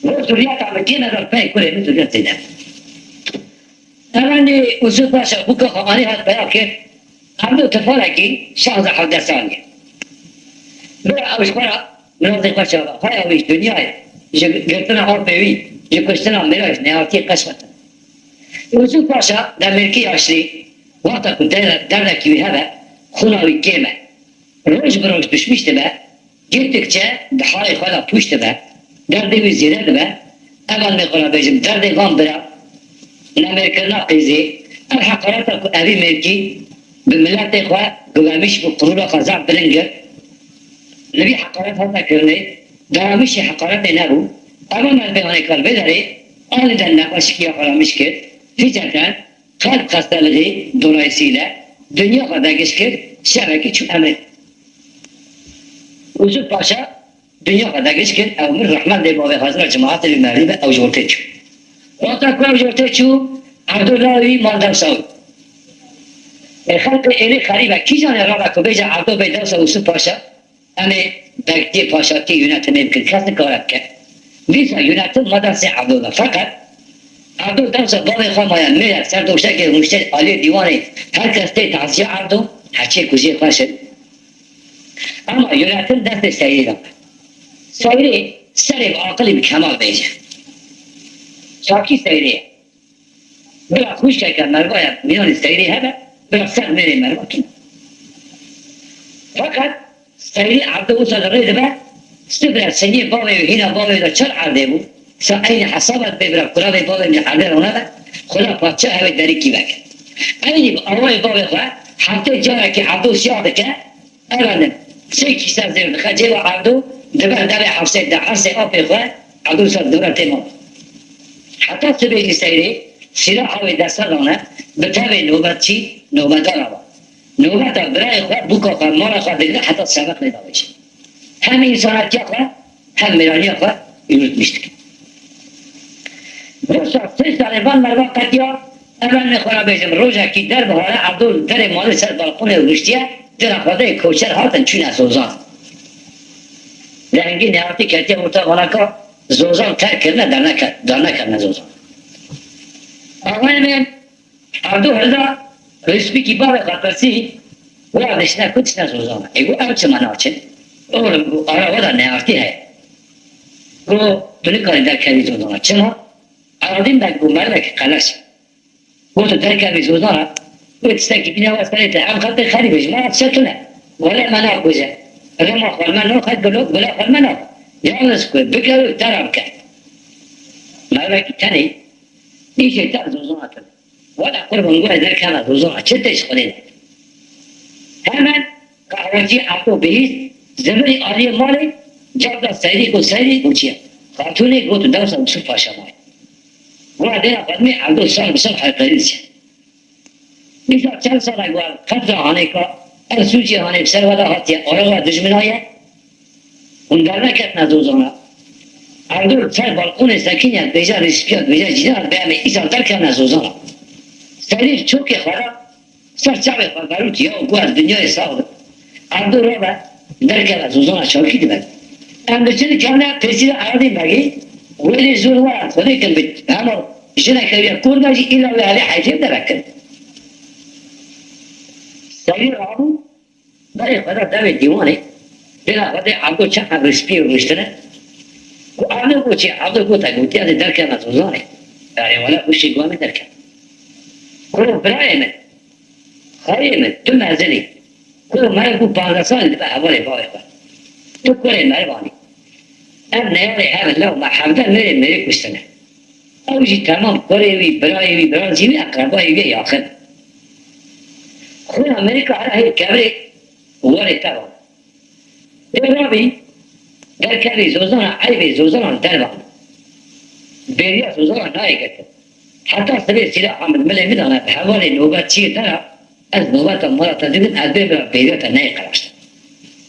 Got zuriyeta min kê me da pey kurê min zuriyet zêde. Evan Ûsûd Paşa bûka xwe anî hat peya kir, Evdo Tifarekî şaza hevdeh salî ye. Bira ew ji xwe re mirazê xwe çava, haya wî ji dinyayê, ji girtina apê wî, ji kuştina mêra ji nehatiyê qeşxetin. Ûsûd Paşa demêrkî yaşlî, wexta ku der-, derdekî wî hebe, xûna wî kêm e. Roj bi roj pişmîş dibe, gittikçe di halê xwe de pûç dibe, derdê wî zêde dibe. Evan me xwe re bêjim, derdê van bira, nemêrkirina qîzê, ev heqareta ku evî mêrkî bi miletê xwe, bi wemîş û qurûra xwe zaf bilind girt, li vî heqaret hate kirinê, dewamîşê heqaretê nebû. Evan me pêhanê kar vê derê, anîden nexweşikiya xwe re mişkir, hîceten, Kalp xestelixî dolayîsîle dinya xwe vegiş kir, şevekî çû emrê. Ûsûd Paşa dinya xwe vegiş kir, ew mir, rehmet lê bavê xwe re, cemaetê wî merdî be, ew ji ortê çû. Wexta ku ew ji ortê çû, Evdo lawê wî mal dewsa wî. Ê xelkê êlî xerîb e, kîjan ê rabe ku bêje Evdo bê dewsa Ûsûd Paşa? Em ê bekçiyê paşatiyê yönetimê bikin, kes nikare bike. Dîsa yönetim ma destê Evdo de. Feqet Evdo dewsa bavê xwe maye, mêre ser doşekê rûnişte aliyê dîwanê, her kes tê taziya Evdo, heçê kujê xwe şi. Ama yönetim destê Seyrê de. Seyrê serê bi aqilî bi kemal bêje. Çakî Seyrê ye. Bira xwişkeke merivaya mîyanê Seyrê hebe, bira ser mêrê meriva tune. Feqet Seyrê Evdo wisa li rê dibe, sifre siniyê bavê wî hîna bavê de çar erdê bû, sa eynî hesaba dibe bira kuravê bavê min erdê rone be, xwela padşah hewê derîkî veke. Eynî bi awayê bavê xwe heftê carekî Evdo siyah dike, Efendim, sê kîse zêr dixe cêba Evdo, di ber devê Hefsê de, Hefsê apê xwe, Evdo ser dewre tê mal. Heta sibê jî Seyrê sîlaha wê desta dane, bi tevê nobetçî, nobedara ve. Nobeta birayê xwe, bûka xwe, mala xwe digre heta seveq lê davêje. Hem însanetiya xwe, hem mêraniya xwe yûritmîş dike. Wisa sê salê van merva qetiya, ev em ê xwe re bêjim, rojekî der bihare, Evdo li derê malê ser balkonê rûniştiye, dira xwedê koçer hatin çûne Zozan. Lehengî nehatî ketiye orta vanaka, Zozan terk kirine, derneket-, dernekevine Zozan. Axayê min, Evdo hilda, rêspîkî bavê xwe pirsî, were dişine ku dişine Zozan. Ê got, ew çima naçin? Oğlum, got, ara we de neartî heye. Got, tu nikarî derkevî Zozana. Çima? Aradîn bek got, merivekî qeleş. Got, tu derkevî Zozana, wê tiştekî bîne we serê te. Em xelkê xerîb e, ji me re dişe tune. Wele me nakuje. Rema xwe me naxe, gula, gula xwe me naxe. Yalnız ku bikeve, tera bike. Merivekî tenê, îşê te Zozana tune. Wele qurban, got, ez derkevim Zozana, çi tê ji Xwedê de? Hemen qehwecî Evdo bihîst, zivirî aliyê malê, cavda Seyrî got, Seyrî got, çi ye? Xatûnê got, dewsa Ûsûd Paşa maye. Got, dêra Fedmê Evdo sal bi sal heqirî diçe. Dîsa çend sala got, qebza hanê ka, ev sûcê hanê bi ser we de hatiye, ara we dijmina ye. Hûn derneketine Zozana. Evdo li ser balkonê sekiniye, dibêje rêspîya, dibêje cîran, dibê em ê îsal derkevine Zozana. Serî çokê xwe re ser çavê xwe verûtiye û got, ez dinyayê sax dikim. Evdo rabe derkeve Zozana, çawkî dibe. Em diçin kevne pêsîra Eradîn Begî, wê lê zor werin, Xwedê kin bi hema jineke wî ya kor de jî îla wê hevê heyfê derek kin. Serî rabû, Berê xwe de devê dîwanê, dêra xwe dê Evdo çend heb rêspî rûniştine. Ku Evdo got çi? Evdo gote, gotiye dê derkeve Zozanê. Erê wele xwişkê guha min derkeve. Ku birayê min, xayê min, tu mezin î. Ku meriv bû panzdeh salî dibe hevalê bavê xwe. Tu kurê merivan î. Ev neyarê hev in, lew me hevdeh mêrê mêrê kuştine. Ew jî temam kurê wî, birayê wî, birazî wî, eqrebayê wî ye yaxin. Xwîna Amerîka here hê kevirê warê te va. Ê rabî, derkevî Zozana, eybê Zozana li derve. Bêriya Zozana nayê girtin. Heta sibê sîlaha min milê min dane, bi hevalê nobetçiyê te re, ez nobeta mala te didim, ez bê bira bêriya te neyê qeraştin.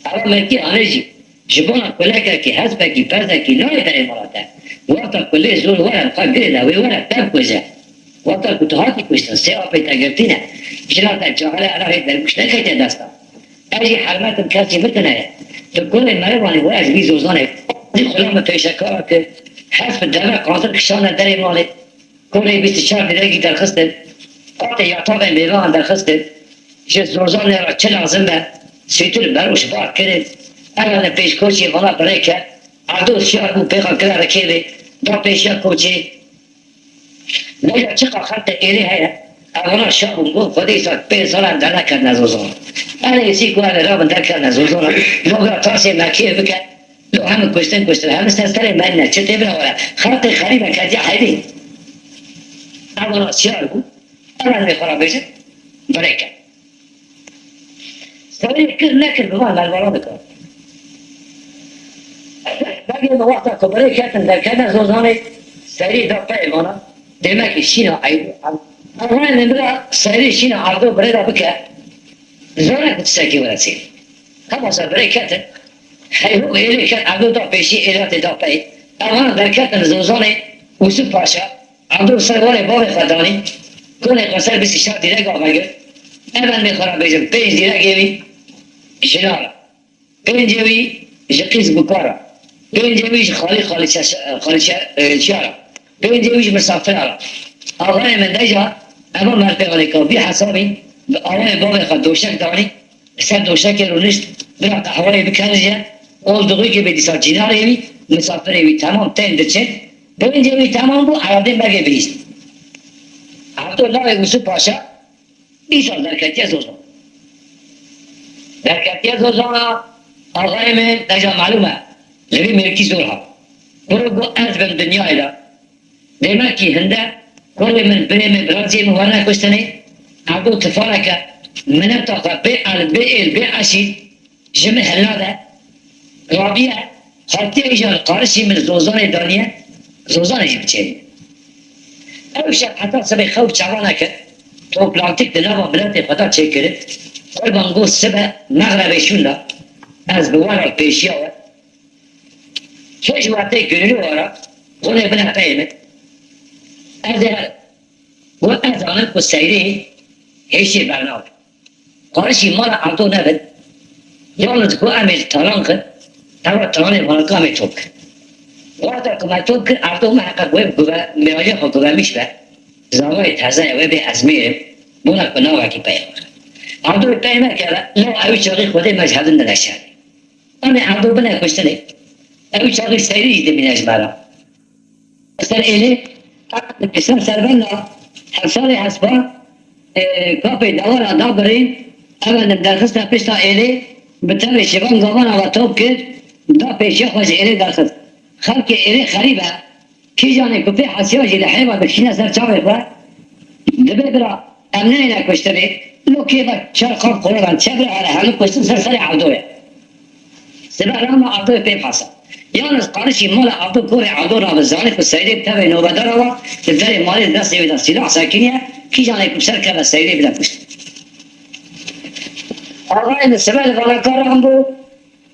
Ewa merkî anê jî, ji bona kulekekî, hespekî, perzekî nayê derê mala te. Wexta ku lê zor were, xwe girê de wê were, te bikuje. Wexta ku tu hatî kuştin, sê apê te girtîne, jina te cahile, erahê dergûş neketiye desta. Ez jî hermetim kesî min tune ye. Tu kurê merivanê were ji vî Zozanê. Jî xulamê pêşekara kir, hesp deve qantir kişane derê malê. Kurê bîst û çar dîregî derxistin. Xatê yatavên mêvanan derxistin, ji zorzanê re çi lazim be, sûtir beroş bar kirin, ev ne pêşkoçê vana birêke, Erdo şiyar bû pêxan kira rikêvê, da pêşiya koçê. Meja çiqa xelqê êrê heye, evana şa bûn, got, Xwedê îsal pênc sal em derneketine zozan. Erê êsî ku em ê rabin derketine zozan, lo bira tasê me kê bike, lo hemû kuştin kuştin, hemû ser serê me ne, çi tê bira were. Xelqê xerîbe ketiye heydê. Evana şiyar bû, ev em ê xwe re bêjin, birêke. Serê kir nekir bi van melmala dikir. Belkî li wexta ku birê ketin derketine zozanê, serî da peyê vana, demek ki şîna Eyûb. Ew rayê min bira serî şîna Erdo birê de bike, zane ku tiştekî were çê. Hema ser birê ketin, heyhû êlê ket Erdo da pêşî êlatê da peyê. Ewana derketin zozanê Ûsûf Paşa, Erdo ser warê bavê xwe danî, konê xwe ser bistî şa dîrek avegir. Ev em ê xwe re bêjin, pênc dîrekê wî ji na re. Pêncê wî ji qîz bûka re. Pêncê wî ji xalî xalîçe, xalîçe, e, çiya re. Pêncê wî ji misafira re. Axayê min deja, eva merpê alêka, vî hesabî bi awayê bavê xwe doşek danî, Li ser doşekê rûnişt, bira qehweyê bikerije, olduxî gibi dîsa cînarê wî, misafirê wî temam tên diçin, pêncê wî temam bû, eradê mergê bihîst. Erdo navê Ûsûf Paşa, dîsa derketiye zozan. Derketiye zozana, axayê min deja malûm e, li vî mêrkî zor hat. Biro got ez bim dinyayê de. Demek ki hinde kurê min, birê min, birancê min werne kuştinê, Erdo tifareke mineta xwe bê el, bê êl, bê eşîr ji min hilnade. Rabiye, hatiye îja li qarişî min zozanê daniye, zozanê jî biçêrî. Ew şev heta sibê xew çava nekir, toplantik di nava miletê xwe de çêkirin. Qurban got sibe mexrebê şûnda, ez bi we re pêşiya we. Kê ji we tê gurî wara, xulê bine peyê min. Ez ê herim. Got ez zanim ku seyrê hêşê bernabe. Qarişî mala Erdo nebin. Yalnız ku em ê talan xin, ewa talanê vana ku em ê top kin. Wexta ku me top kir, Erdo miheqeq wê guve, mêaliya xwe guvemîş be. Zavayê teze ye, wê bê ezmêrim. Bona ku navekî peyê me. Erdo peyê me keve, law ew çaxî Xwedê me ji hevdin dine şer. Em ê Erdo bine kuştinê. Ew çaxî seyrî jî dimîne ji me re. Ser êlê, ser servenda, hevsarê hespa, e, kapê dewara da birîn, efendim, derxiste pişta êlê, bi tevê şivan gavana ve top kir, da pêşiya xwe ji êlê derxist. Xelkê êlê xerîb e, Kîjanê ku pê hesiya jî li heyva dikişîne ser çavê xwe, dibê bira, em neyne kuştinê, lo kê ve çar qap xwe re çe bira here hemû kuştin ser serê Evdo ye. Sibe rana Evdoyê pê hesa. Yalnız qarişî mala Evdo korê Evdo rabe zanî ku Seyrê bi tevê nobedara wa di derê malê di destê wê de sîlah sekiniye, kîjanê ku ser keve Seyrê bide kuştin. Axayê min sibe li vanekaran bû,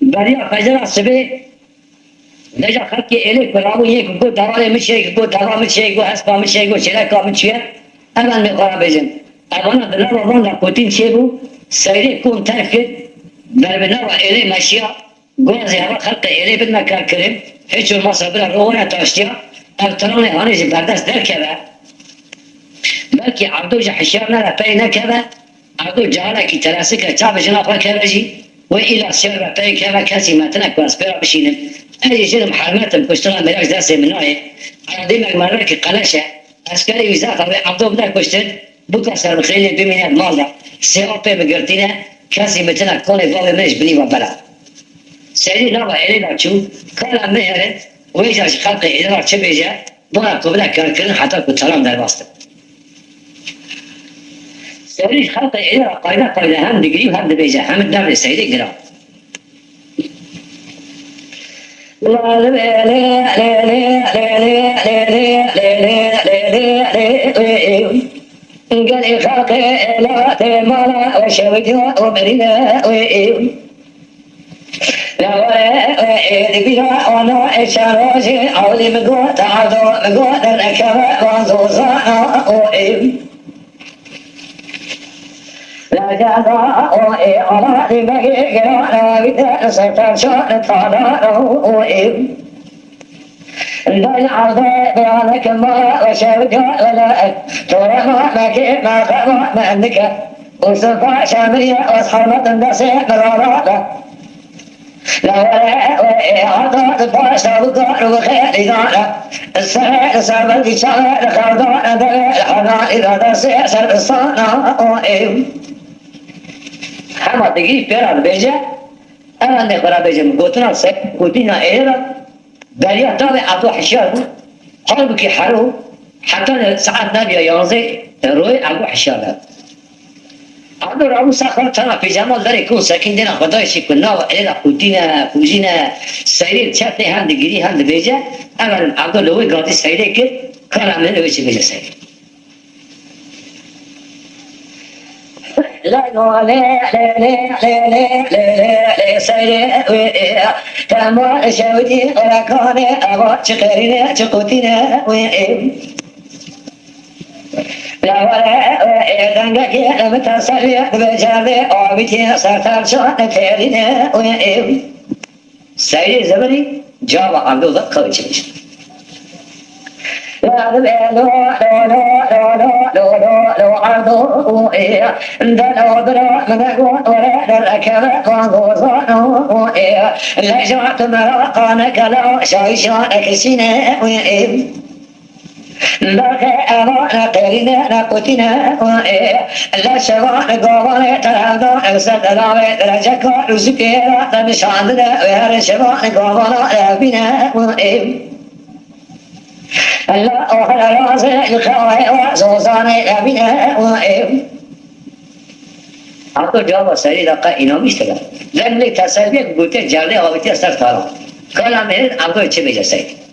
Beriya qecera sibê, deja xelkê êlê ku rabûn yê ku got, "Dewarê min çê," ku got, "Deva min çê," got, "Hespa min çê," got, "Çêleka min çûye." Ev em ê xwe re bêjin. Evana di nava van de kotîn çêbû, Seyrê kom terk kir, ber bi nava êlê meşiya, guazê heva xelkê êlê bidime karkirin, hiç olmazsa bira ro were taştiya, ev tiranê hanê ji berdest derkeve. Belkî Evdo jî hişyar nebe pey nekeve, Evdo carekî teresike çavê jina xwe keve jî, wê îla şer be pey keve kesî me tine ku ez pê re bişînim. Ez jî jinim hermet im, kuştina mêrek ji destê min nayê. Eradî me mêrekî qeleş e. Eskerê wî zehfa wê Evdo bide kuştin, bûka serbixêlê bimîne di mal de. Sê apê min girtîne, kesî min tine kolê bavê min ji binî ve bela. Serî nava êlê de çû, kala min herin, wê ca ji xelkê êlê re çi bêje, Bona ku bide karkirin heta ku talan derbas dibe. Serî ji xelkê êlê re qayde qayde hem digirî û hem dibêje, hemî derdê Seyrê giran. Gelê xelkê êla tê mala we şewitiya û birîne wê ê. Lawere wê ê dibîra wana ê çar rojê ewlî min got, Ado min got, dernekeve van zozana û ê. Lajada û ê ala dîmegê girana wî de ser perşan tadana û ê. Dayê erdê beyanek ma ve şevga wele. Tore ma meke ma xema me endike. Usufa şamiriye az harmetin dese merara. La wele we e arda başta bu kar bu xeyri dana. Sere sere di çare xarda dere hana ila dese ser sana o ev. Hema digî pêra dibêje, ev ende xwe ra bêjim, gotina se, gotina êra, beriya tavê Ebdo hişyar bû, halbûkî hero, heta ne saet nebiya yanzê royê Ebdo hişyar be. Ebdo rabû ser xwe tena pêjama derê ku sekîn dêna xwe dayê şî ku nava êra qûtîne, qûjîne, seyrê çetê hem digirî hem dibêje, ev Ebdo li wê gadî seyrê kir, kara min wê çi bêje seyrê. Lay lo lê lê lê lê lê lê lê lê lê seyrê wê ê. Tema şewdî qerekanê eva çi qerîne çi qutîne wê ê. La wele wê ê dengekê em teselî dibe cerdê avîtî ser tevşan têrîne wê ê. Seyrê zemirî cava Evdo ve qewê çêkir. Berxê evane qêrîne ne qutîne û ê. Leşevan gavanê te hevdan ev ser delavê dereceka rûzikê ra te nişandine wê her şevan gavana evîne û ê. La o her razê li xewê wa zozanê evîne û ê. Ato cava serî de qe înamiş tira. Demlê teselbiyek gote cerdê avitiye ser tara. Kala mehir Ato çi bêje seyî.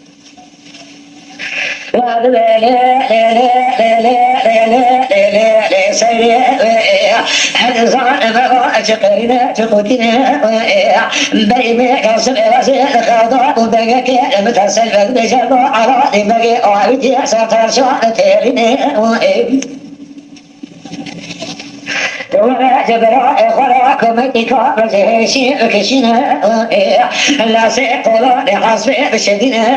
Were ji birayê xwe re komekî ka bi cihêşî bikişîne, lasê qolanê hesbê bişedîne,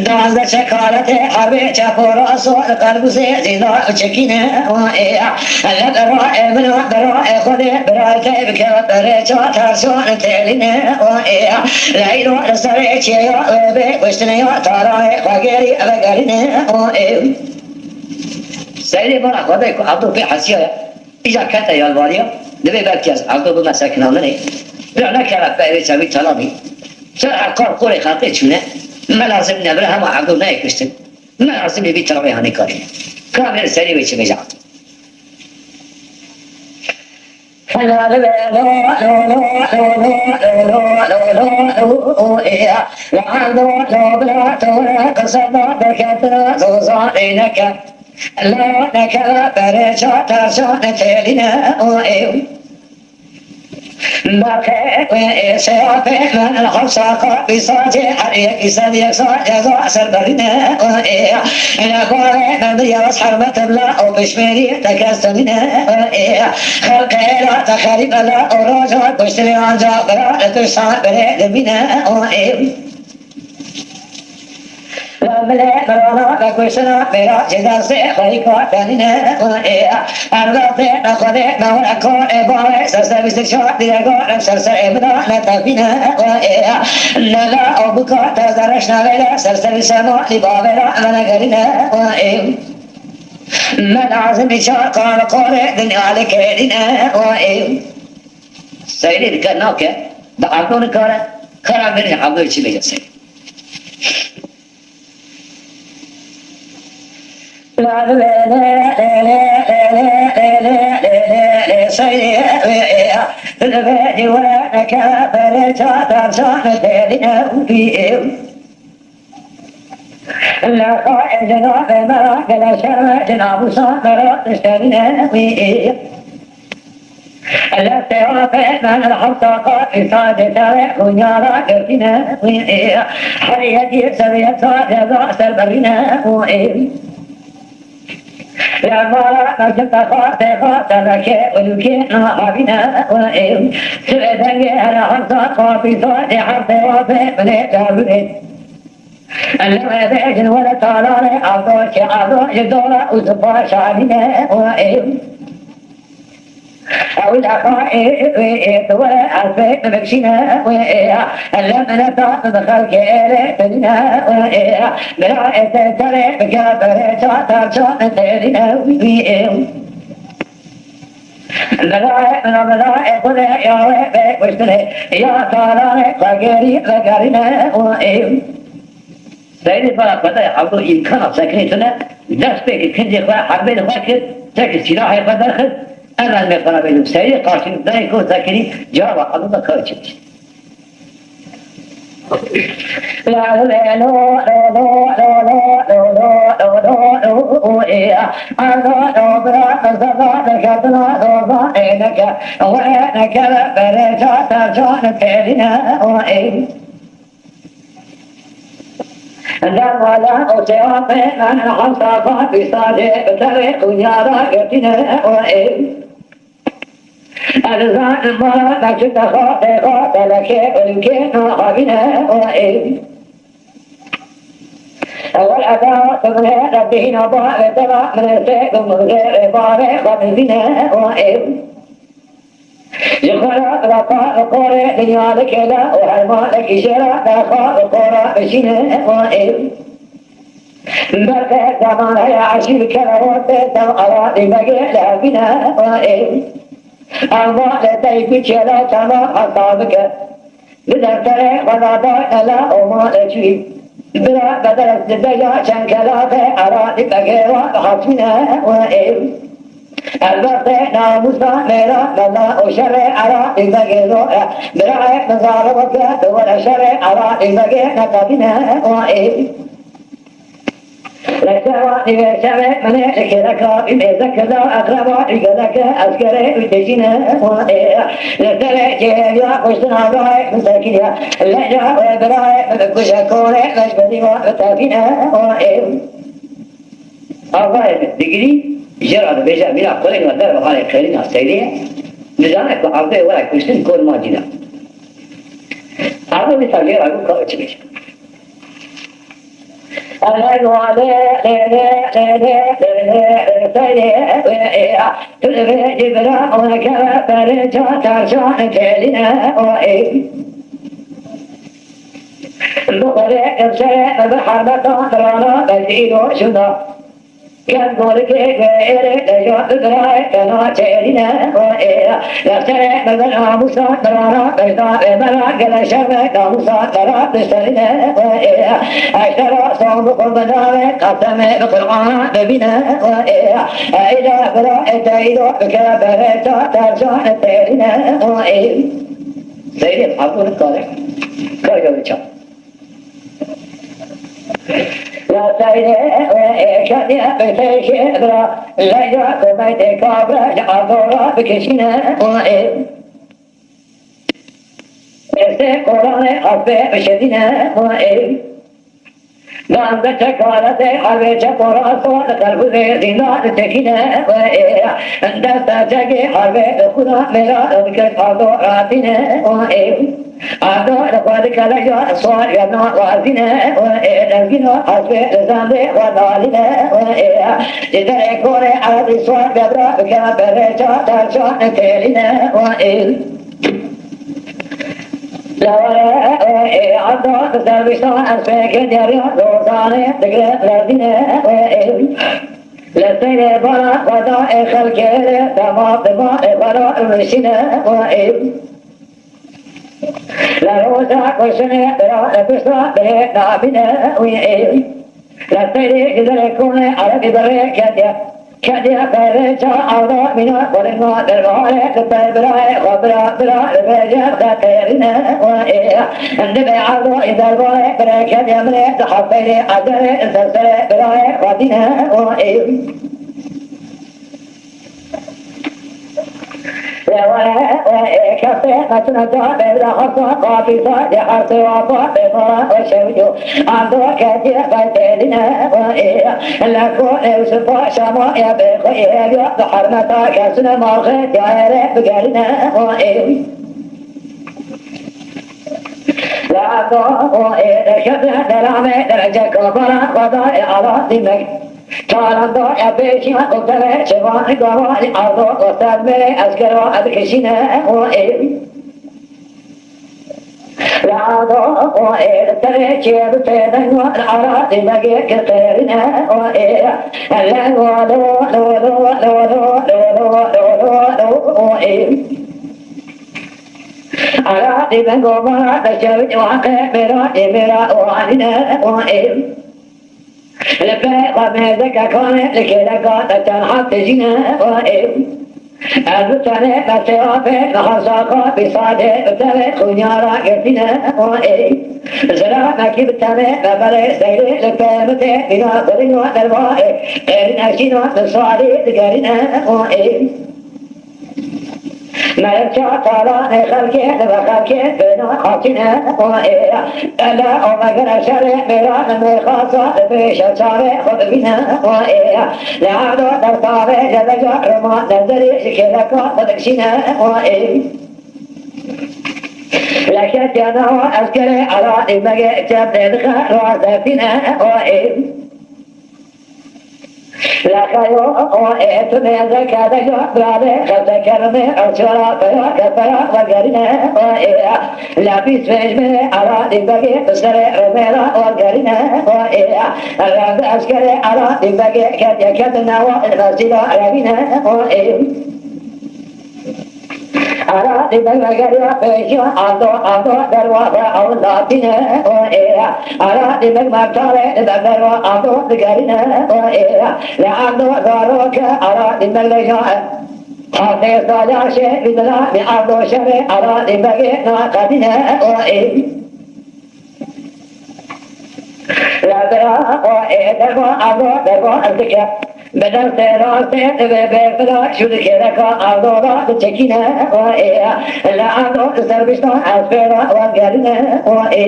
danze çekaretê herbê çepora sor qelbûzê zîna çekîne. Li birayê min û birayê Xwedê birayê te bikeve berê ça tersan têlîne. Leylo li serê çêya wê bê kuştinê ya tarayê xwe gêrî vegerîne. Seyrê bana xwe bê ku Evdo pê hesiya ye. Îca kete yalvariya, divê belkî ez Evdo bime sekinandinê. Bira nekere peyvê çavî telamî. Ser her kar qorê xelqê çûne. Me lazim nebire hema Evdo neyê kuştin. Me lazim ê vî tavê hanê karî. Ka vê serê wê çi bêje Evdo. Berxê wê ê seyafê min li hewsa qapî sacê her yekî ser yek sac ceza ser berîne. Li gorê min bi yaz hermetim la û pişmêrî te kes dimîne. Xelqê la te xerîbe la û roja kuştinê anca bira li tu şan birê dimîne. Milê mirana vekuştina mêra ji destê xweyî kar danîne. Erdastê me Xwedê me were kar ê bavê ser ser bîst û çar dîrega rem ser ser ê min da ne tevîne. Nela û bika te zerreşna vêle ser ser bîst sema lî bavê ra me negerîne. Me lazim î çar qar qorê dinya li kêrîne. Seyrê dike nake, bi Evdo nikare, kara min ê Evdoyê çi bêje seyrê. Li xwe ê cenabê me ra gele şerm e, cenabûsa me ra tiştê nîne wî. Li sêwafê me li hewsa qat îsal dê serê xunya ra girtîne wî. Her yekî ser yek sal ceza ser berîne wî. Li mala me ji texatê xwe terekê û lûkê nahavîne wî. Sibê dengê her hewsa qat îsal dê her sêwafê min ê dewrê. Li rêvejin were talanê, avdo çi avdo ji dola û zipa şanîne û ê. Ew lexa ê, ê, ê, tu were ez pê bibikşîne û ê. Li mineta tu di xelkê êrê tinîne û ê. Bila ê te serê bike berê ça, terçan têrîne û ê. Bila ê, bila, bila ê xwedê ya wê bê kuştinê, ya talanê xwe gêrî vegerîne û ê. Seydê bala xwe dayê Evdo îmkana sekinê tune, dest pê kir kincê xwe herbê li xwe kir, tekir sîlahê xwe derxist, ev ez mêxwera bêjim. Seydê qarşî dayê ku sekinî cava Evdo da kar çi bîst. Dermala û cewabê min hemsafa pîsajê bi serê xunyara girtîne û ê. Ez zanim mala me çi dexa pêxa belekê û lûkê naxabîne û ê. Ewel eda tu min ê rebîna bavê dela min ê sê û min zêrê bavê xwe dizîne û ê. Ji xwe re bila xwe bi qorê dinya dikêle û her malekî jê re be xwe bi qora bişîne û ê. Belke zeman heye eşî bikeve rotê tev ala dîmegê li hevîne û ê. Ew malê te yî bikêle çavan heta bike. Bi defterê xwe de dayne le û malê çûyî. Bira bedel ez dibe ya çend kelaxê ala dîmegê re bi hatmîne û ê. Elbette namûsa mêra bela û şerê Eraqî vegê zor e. Birayê min zarok e, tu were şerê Eraqî vegê neqedîne û ê. Leşewa nîvê şevê min ê li kêleka wî mêze kirda, eqreba wî gelek e, eskerê wî têjîne û ê. Li serê cihêliya kuştina birayê min sekiniye. Leca wê birayê min bikuje, korê leşbelî wa bitefîne û ê. Avayê min digirî, jê re dibêje, mîna kurê me derve halê qêrîna seyrê ye. Dizane ku avdê were kuştin kor ma dîna. Avda dîsa jê re got ka çi bêje. Elê wale, lê, lê, lê, lê, lê, lê, lê, seyrê, ê, ê, a, tu divê cibra, weke, berê, ça, terşan, têlîne, o, ê. Bi xwedê, emşerê, bi hermeta, mirana, bezîro, şuna. Kem golikê guêrê leja bibirayê kena çêrîne û ê. Lefterê bibir namûsa birana bejda ê mera gele şerme namûsa mera biserîne û ê. Eştera son bi qurbanavê qasemê bi Qur'ana bibîne û ê. Eyda bira ê teydo bikere berê ta tercan têrîne û ê. Seyrê abur kare. Kar gavê çap. Ya seyrê û ê kediye bi têşê bira, leja ku beytê kabra ji azora bikişîne û ê. Êsê koranê hafê bişedîne û ê. Dan de çekare de harbe çekora so de kalbûzê zînda de tekîne û ê. Desta çekê harbe de xura mera de kes azora tîne û ê. Ardo li xwe dikele ya swar ya na wazîne û ê dengîno hesbê li zandê xwe nalîne û ê. Ji derê korê erebî swar bebra bikeve berê ça tercan têlîne û ê. Lewere û ê ardo bi servîsan ez pêkê deriya dozanê digre lezîne û ê. Li seyrê bala xwe da ê xelkê rê dema dema ê bala rûnişîne û ê. La roza koşune bira la pişta bire namine uye. La seyre gidere kone arabi bere kediye. Kediye bere ça arda mina korema dervare kıtay bira bira bira bira bira kayarine uye. Ende be arda idarvare bire kediye mine daha seyre adere sesere bira vadine uye. Lewere û ê kesê qetine da bevra hasa qafîsa de hasa wapa bevara û şewco. Ando kediye qaytedine û ê leko ê şifa şama ya be xo ê ya da harmeta kesine marxe diyare bigerine û ê. Dado o ê derkete derame derece kabara xweda ê ala dimek. Talando ya pêşiya o dere çevan gava ê ardo o sermere esker o edkişine o ê. Lado o ê tere çê bi têden o ara dimege ke terine o ê. Lado o ê. Ara dibe gomara de çev waqe mera emera o anine o em. Lepe xwe mezeke kane li kêleka te tenha tejîne o em. Ez bi tenê me seyafe niha saqa bi sade bi tenê xunyara girtine o em. Zilamekî bi tenê me berê seyrê lepe min tê bîna xwirîna derbarê qêrîn eşîna min salî digerîne o em. Melek çatalanê xelkê dibe xelkê bêna xakine o ê. Ele o megere şerê mêra li mêxasa dibêşe çavê xwe dibîne o ê. Li erdo dertavê leveca rima nezerî ji kêleka xwe dikşîne o ê. Leke cana o eskerê ara dîmegê çep lê dixe rast depîne o ê. Lexeyo o ê tu mêze kede ya brale xese kerime ew çora peya ke peya vegerine o ê. La bîst pênc me ara dîbegê bi serê remêra o gerine o ê. Revde eskerê ara dîbegê kediye kedine o mesîla revîne o ê. Ara dîmek vegeriya pêşiya ando ando derwaze ew latîne o ê. Ara dîmek mertare dibe derwa ando digerîne o ê. Li ando zaroke ara dîmek leja e. Xafê saca şe bidila mi ando şerê ara dîmegê naqedîne o ê. Levera o ê derwa ando derwa ez dike. Bi destê rastê divê bê fila şû di kêleka ando ra diçekîne o ê. Li ando di ser biştan ez pê ra wazgerîne o ê.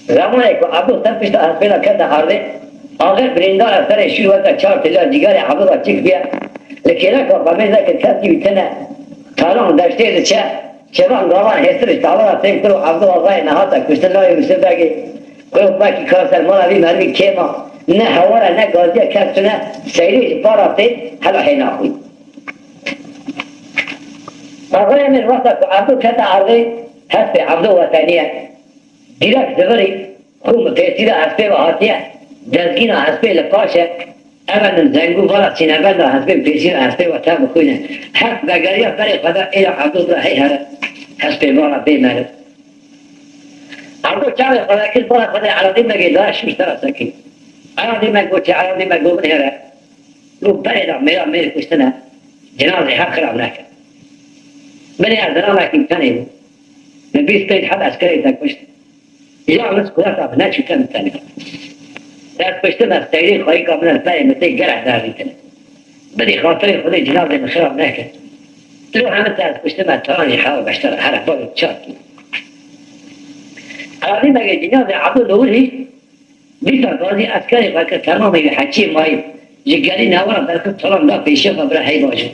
Zemanê ku Ebdo ser pişta hespêna kete erdê, axir birîndar e serê şû weke çar têca cîgarê Ebdo da çik biye. Li kêleka xwe mêze kir kes wî tine. Talan deştê diçe, çevan gavan hêsir ji tavera tên kir û Ebdo Axayê nehate kuştin layê Yûsif Begê. Ku wekî ka ser mala vî merivî kêm a, ne hewar e ne gaziya kes tune, seyrê ji para tê hela hê naxwî. Axayê min wexta ku Ebdo kete erdê, hespê Ebdo wetenî ye. Dîrek zivirî, xû min pêsîra hespê ve hatiye, dezgîna hespê li paş e, eve min zengû vala sînebenda hespê pêsîra hespê ve tev bixwîne. Hesp vegeriya berê xwe de êla Ebdo bira hey here, hespê vala bê meriv. Ebdo çavê xwe vekir, vala xwe de Eladî Megê da şûr sera sekî. Eladî Meg gotiye, Eladî Meg go binêre. Go berê da mêra mêrê kuştine, cinazê heq xirab neke. Binêre zilamekî tenê bû. Min bîst pênc heb eskerê te kuşt. Ya min kurata bi neçû te min tenê. Ez kuştime, seyrê xweyîka min ez berê min tê gerek derdîtine. Bidî xatirê Xwedê cinazê min xirab neke. Tu heme te ez kuştime, taran jî hewa beştera here bavê çar kî. Eladî Megê cinazê Ebdo Lowirî dîsa gazî eskerê xwe kir temamê wî heçiyê mayî. Ji gerî newara derxist talan da pêşiya xwe bira hey bajin.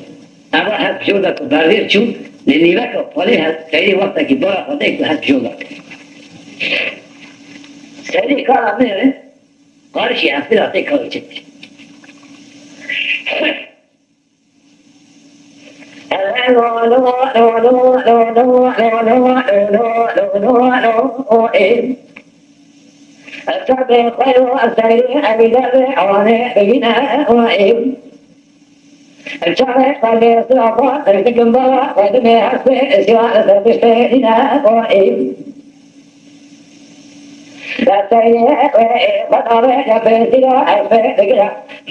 Eva hesp jor da ku bervêr çû, li nîveka palê hesp seyrê wextekî bara xwe dayê ku hesp jor da kir. Seyrê kara min qarişî hespê da tê kawê çi dikir. Çavê xwe yo ez seyrê evî derê ewanê bigîne û ê. Çavê xwe lê sira xwe dikim bala xwe dimê hespê siya li ser piştê dîne û ê. Desteyê xwe ê xwe dawê ya pêsîra hespê digire.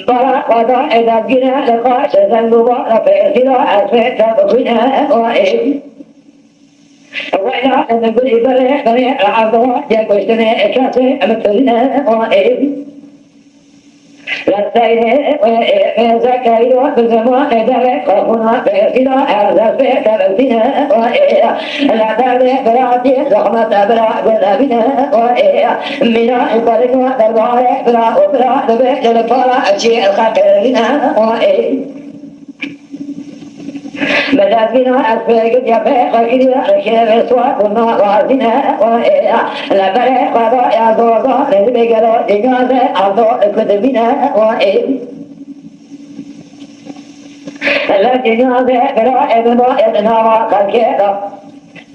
Bala xwe da ê dezgîne li xwe şe zeng û bala pêsîra hespê te bixwîne û ê. Weyla min gulî berê berê ezo yê kuştinê kesê min tirîne o ê. Lesteyê wê ê mêze keyro bi zimanê derê xwexûna pêsîra erzestê teveltîne o ê. La derdê biratî zehmet e bira gul evîne o ê. Mîna ê berî derbarê bira û bira dibê li para çî xeqêrîne o ê. Bi dezgîna ez pêgiriya pê xwe kiriye, rikê vê siwar bûna razîne û ê ya. Li berê xwe da ya zoza, li dibê gelo dînya de, ev do ku dibîne û ê. Li dînya de bira ê min ba ê min nava xelkê da.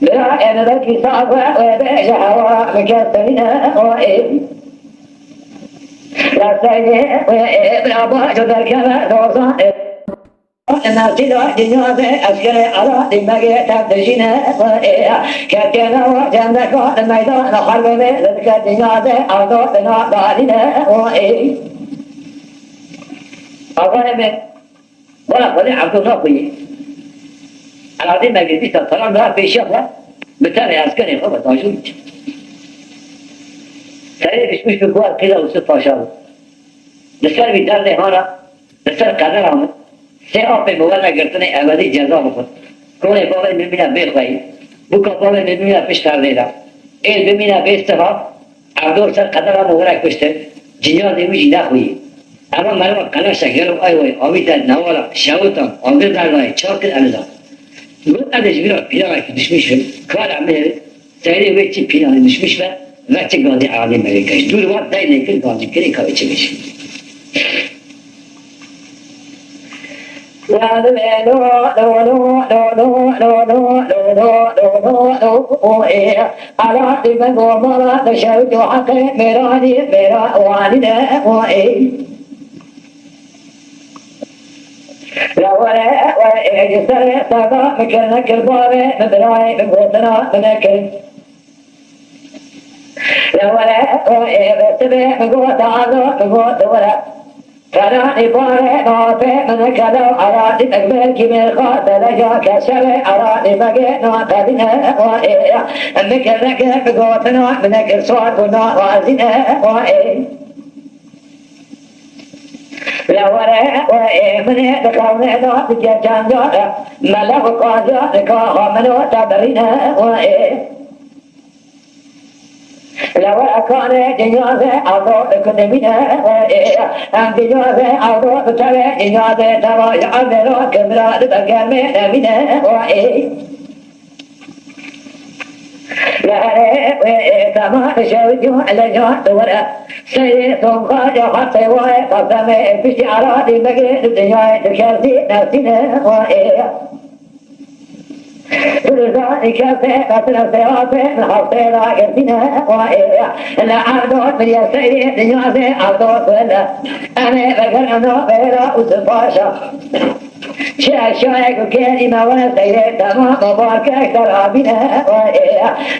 Bira ê min belkî saz be wê bê ji hewa min kes tevîne û ê. Ya seydê û ê bira ba ji derkeve doza ê. Nasîla dinya de eskerê Ala dîmegê tev dijîne û ê. Ketê nava cendeka li meydana herbê me li dike dinya de ardo bina dadîne û ê. Axayê me, wala xwedê Ebdo naxuyê. Eladî me girtî te salam da pêşiya xwe, bi tenê eskerê xwe ve tajû dike. Serê dişmiş bi guar qîla Yusuf Paşa bû. Li ser vî derdê hana, li ser qedera min, sê apê min werne girtinê ebedî ceza bixwin. Konê bavê min bîne bê xweyî, bûka bavê min bîne pişt perdê de. Êl bimîne bê siha, Evdor ser qedera min were kuştin, cinyazê wî jî nexwî. Ema merva qeleşe gelo ay way avî te newala, şewitan, agir derdayê, çar kir eliza. Got ez ê ji vî re pîlawekî dişmiş bim, kara min hêvî, Seyrê wê çi pîlanê dişmiş be, ve çi gazî alî merê keş. Dûr vat dey nêkir gazî kirê ka çi bêjî. Ala dî me go mala de şewit û heqê mêranî mêra wanî ne û ê. La were, were, ê, ji serê serda min kir nekir bavê min birayê min gotina min nekir. La were, were, ê, sibê min got alo, min got were. Feranî bavê nafê min kelo, aradî min belkî min xate leja keşerê, aradî me gê nafedine, were, ê, min kir nekir min gotina min nekir, sual bûna razîne, were, ê. La were, were, ê, min ê di xewnê de dike çend care, mele û qaca dika xwe min û te birîne, were, ê. La were, kanê dinyazê ew do dikudimîne, were, ê. Em dinyazê ew do dikeve, dinyazê teva ji evêro kimra dibe germê nemîne, were, ê. Lere wê ê dema şewitî û eleca diwere. Seyê tomxaca hatê waye qasemê ê piştî aradî megê di dinyayê dikevdî nefsîne wa ê. Dilizanî kevtê qetine seyatê min hewtê da girtîne wa ê. Le erdor biriye seyrê dinyazê erdor bile. Em ê vegerina bêra û sipaşa. Çi eşyayek û kêrî me were seyrê temam û barkek ser avîne wayê.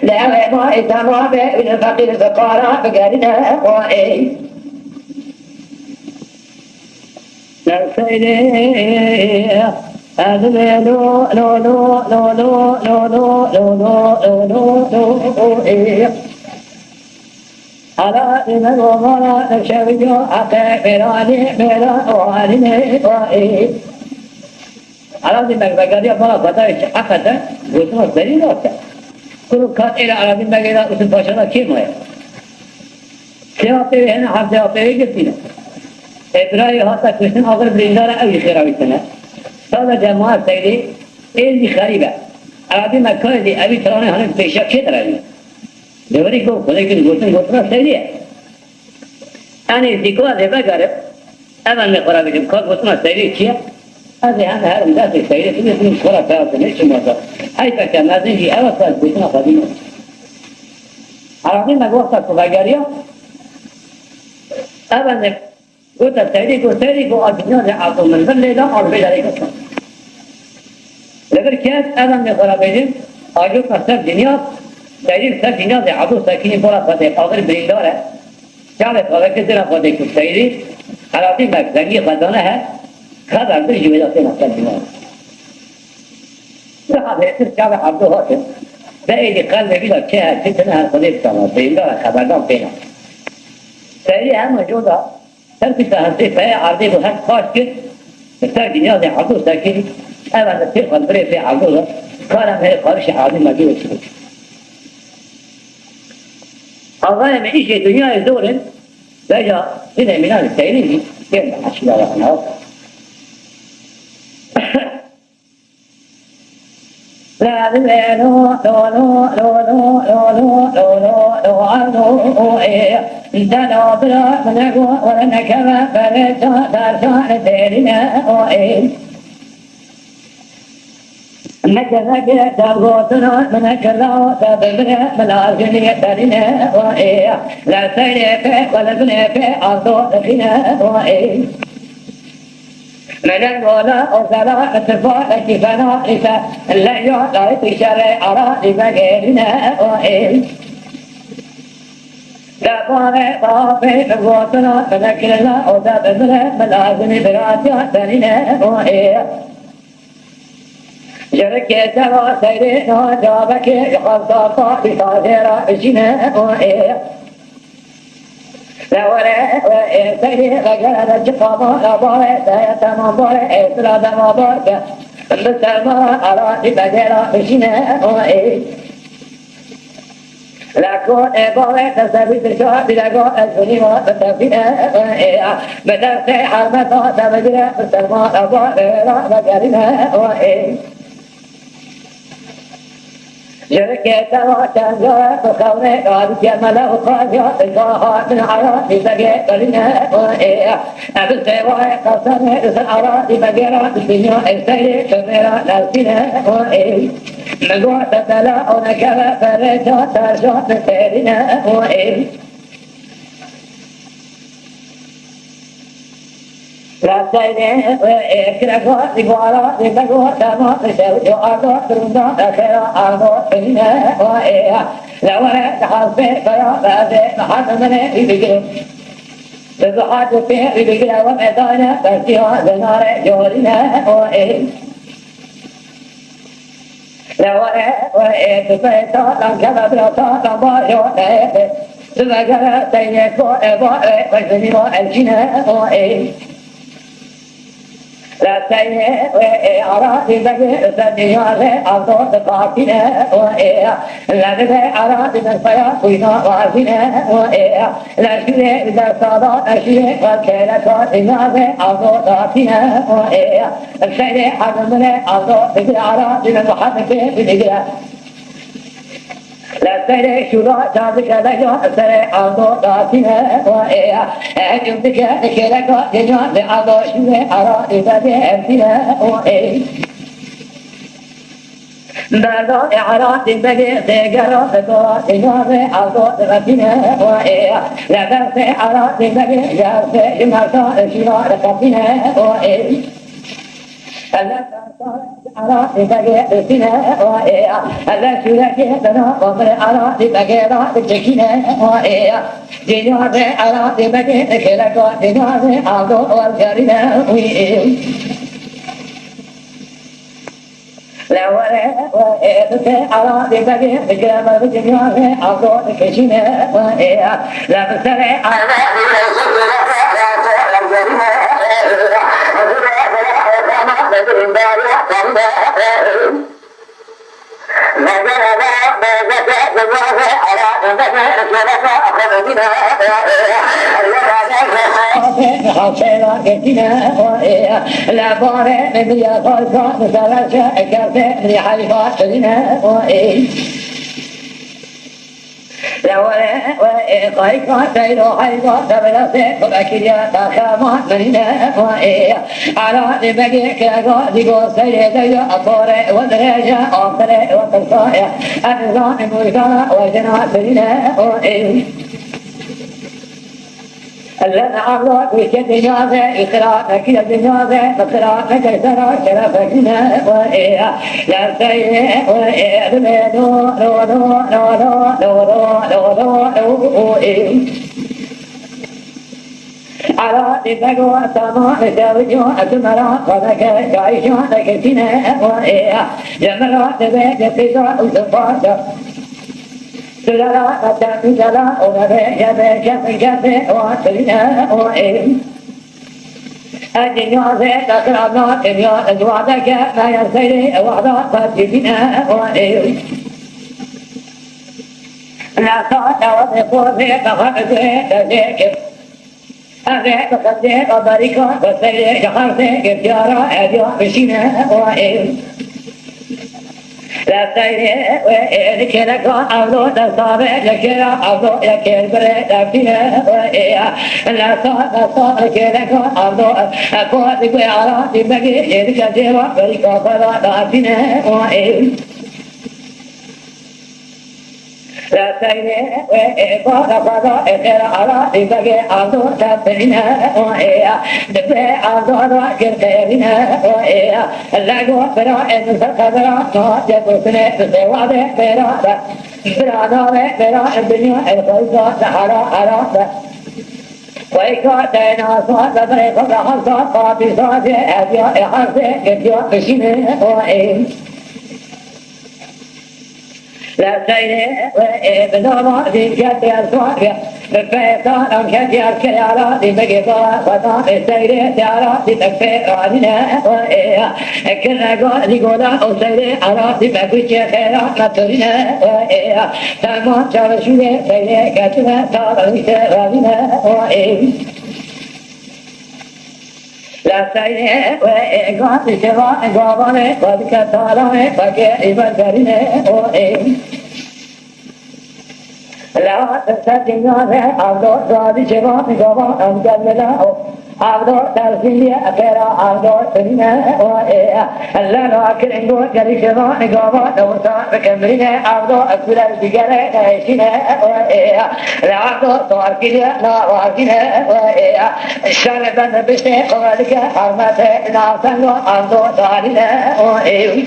Lê ew ê ma ê temam ê û li feqîr ziqara bigerîne wayê. Seyrê ez vê lo lo lo lo lo lo lo lo lo lo lo lo lo ê. Ala dî me go mala de şewî yo, ate mêranê mêra o halî ne o ê. Ala dî me vegeriya mala xwe dayê çi heqete, gotina serî nate. Kuro kat êra ala dî me gêra Usul Paşa da kê maye? Sê apê wê hene, hevdê apê wê girtîne. Ê birayê hata kuştin, agir birîndar e, ew jî xêra wî tune. Sade cemaet seyrê, êl jî xerîb e. Ala dî me kayê dî evî tiranê hane pêşiya kê derevî? Deverî ku xwedê kin gotin, gotina seyrî ye. Enê zîko ez ê vegerim, ev em ê xwe re bêjim, ka gotina seyrî çi ye? Ez ê heme herim destê seyrê bidê, bidê xwe re peyase ne çi masa. Heyf e ke mezin jî ev e ku ez gotina xwe dînim. Erebî me wexta ku vegeriya, ev em ê Gote, Seyrî got, Seyrî got, a dinya zê eto min vir lê da, a li vê derê got. Li vir kes, ev em ê xwe re bêjin, a got me ser dinya, Seyrî ser dinya zê eto sekînî bora xwe dê, agir birîndar e. Çavê xwe vekir dira xwe dê ku Seyrî, xelatî me zengî xwe dane he, xeber bir ji wê de têne ser dinya. Daha bêtir çavê Ebdo hate, de êdî qelbê vî de çi he, çi tine he, xwe dê bitana, birîndar e, xeberdan pêna. Seyrî hema jo da, Her tişta hestê peyê erdê bû, her paş kir, li ser dinya zê Ebdo sekî, ev em pê xwe birê pê Ebdo da, kar em hê qarişê erdê me dû çi. Axayê me îşê dinyayê zor in, veja jinê mîna li Seyrî jî, tên bi eşîra ve ana. La divê lo, lo, lo, lo, lo, lo, lo, lo, lo, lo, lo, lo, e. Dela bira min ego were nekeve berê ça derşan têrîne o e. Neke neke dev gotina min nekirda o te bibire min lazimî derîne o e. Le seyrê pê wele binê pê azo dixîne o e. Melek wala o sala tifalekî fena îse leya dayî şerê ara dî vegêrîne o ê. Debare bapê min gotina min nekirina o de bimire min lazimî biratiya tenîne o ê. Ji rikê deva seyrê na cavekê ji xezda xwe dîsa jê re bijîne o ê. Lewere we ê seyrê vegere de çiqa ma la bare de ye temam bare ê sila dema bar ke. Bi serma ara dî begera bijîne o ê. Leko ê bare de sebî dirka dî lego ez binî ma bi tefîne o ê. Bi destê helmeta de bigire bi serma la bare la vegerîne o ê. Ji rikê te va çend care bi xewnê radike mele û qaziya dinga hatin ara dî begê birîne o ê. Ev sêwayê qesemê li ser ara dî begê ra di dinya ê seyrê kemê ra lezgîne o ê. Min got te tela o nekeve ferê ca terşa min têrîne o ê. Rasteynê wê ê kireka dîwara dî bego dema dişew cuardo durumda xêra ardo binîne o ê. Lewere dihasbê kaya bezê mehad minê wî bigire. Bi mehad pê wî bigire we medayne bertiya zinare corîne o ê. Lewere we ê dibê talan keve bira talan bajo ê. Dibegere seynê ko ê ba ê xweşbinî wa elçîne o ê. La seynê we ê ara dibegê ser dinyazê avdo dipakîne o ê. La dibê ara dibê saya kuyna vazîne o ê. La şûrê dibê sada eşîrê xwe kêleka dinyazê avdo dakîne o ê. Seyrê hemimine azo digir ara dîne Muhammedê bidigire. Le seyrê şûra çavike leja serê azo datîne o ê. Hecim dike dikêleka dinya li azo şûrê ara dîbedê evdîne o ê. Berda ê ara dîbedê dêgera dikora dinya ve azo diretîne o ê. Le bersê ara dîbedê yersê ji mersa şîra diqetîne o ê. Ara dibegê destine o ê. Ele şûrekê dina omre ara dibegê ra diçekine o ê. Dinyazê ara dibegê dikeleka dinyazê avdo olgerine wî ê. Lewere o ê dike ara dibegê dikeme dinyazê avdo dikeşine o ê. Lebisere ara Lewere we ê qayka seyro heyva devlete xwebekiriye daxeman menîne we ê. Ara dibegê kega digo seyrê deyda atore we dirêje afere we tirsaye. Em zanî mûjana we jina serîne we ê. Elleme avla guşe dinya ve, îxtira mekî dinya ve, mixtira meke sera şerefekîne we ê. Lerseyê we ê, dilê no, no, no, no, ê. Ara dibego tamam deviyo, etumara xwedeke, gayşan deketine we ê. Yemira debe, depêza û depasa. Dilera, ete, dilera, o nebe, yebe, kefe, kefe, o atrine, o ê. Ece nyaze, dakirana, tenya, ezwade ke, meye seyre, wahda, fatibine, o ê. Nasa, dawa, de, koze, daha, de, de, de, ke. Eve bi xemdê û berîka bi serê ji xerzê girtiyara eviya bişîne o ê. Lê seyrê wê ê li kêleka evlo desta bê, li kêra evlo yekê li birê deftîne wê ê ya. Lê sa, lê sa li kêleka evlo, e, ko li guê ara dî begê, ê li gecê wa berî kafera deftîne wê ê. Lê seyrê wê ê ba da xweda ê xêra ara dî begê evlo deftîne wê ê ya. Di bê evlo da kir xêrîne wê ê ya. Lego bira ê min ser qebira, no ye gotine bi sêwa de bêra be. Bira navê bêra ê dinya ê xweyka de hara hara be. Xweyka de nasa be birê xwe be hevsa qatî sazê ev ya ê hersê getiya bişîne o ê. Lê seyrê wê ê bi nava dîn ketê sar be. Bi pê saran ketê keyara dî begê ba xweda ê seyrê teyara dî be pê ranîne wê ê. Kirego dî gola o seyrê ara dî be kuçê xêra me torîne wê ê. Tamam çarşûrê seyrê ketine taranî te ranîne wê ê. Lê seyrê wê ê gavê şeva gavanê xwe dike taranê xwe kê îber derîne o ê. Lê ser dinya ve avdo gavê şeva gavan em gel vela o. Avdo tersîndiye xêra avdo tirîne o ê. Lê rakirin go gelî şeva gavan ewsa bikemrîne avdo kule digere neşîne o ê. Lê avdo tarkîdiye nawazîne o ê. Şerê ben biştê xwe dike, hurmetê navsengo ando darîne o ê.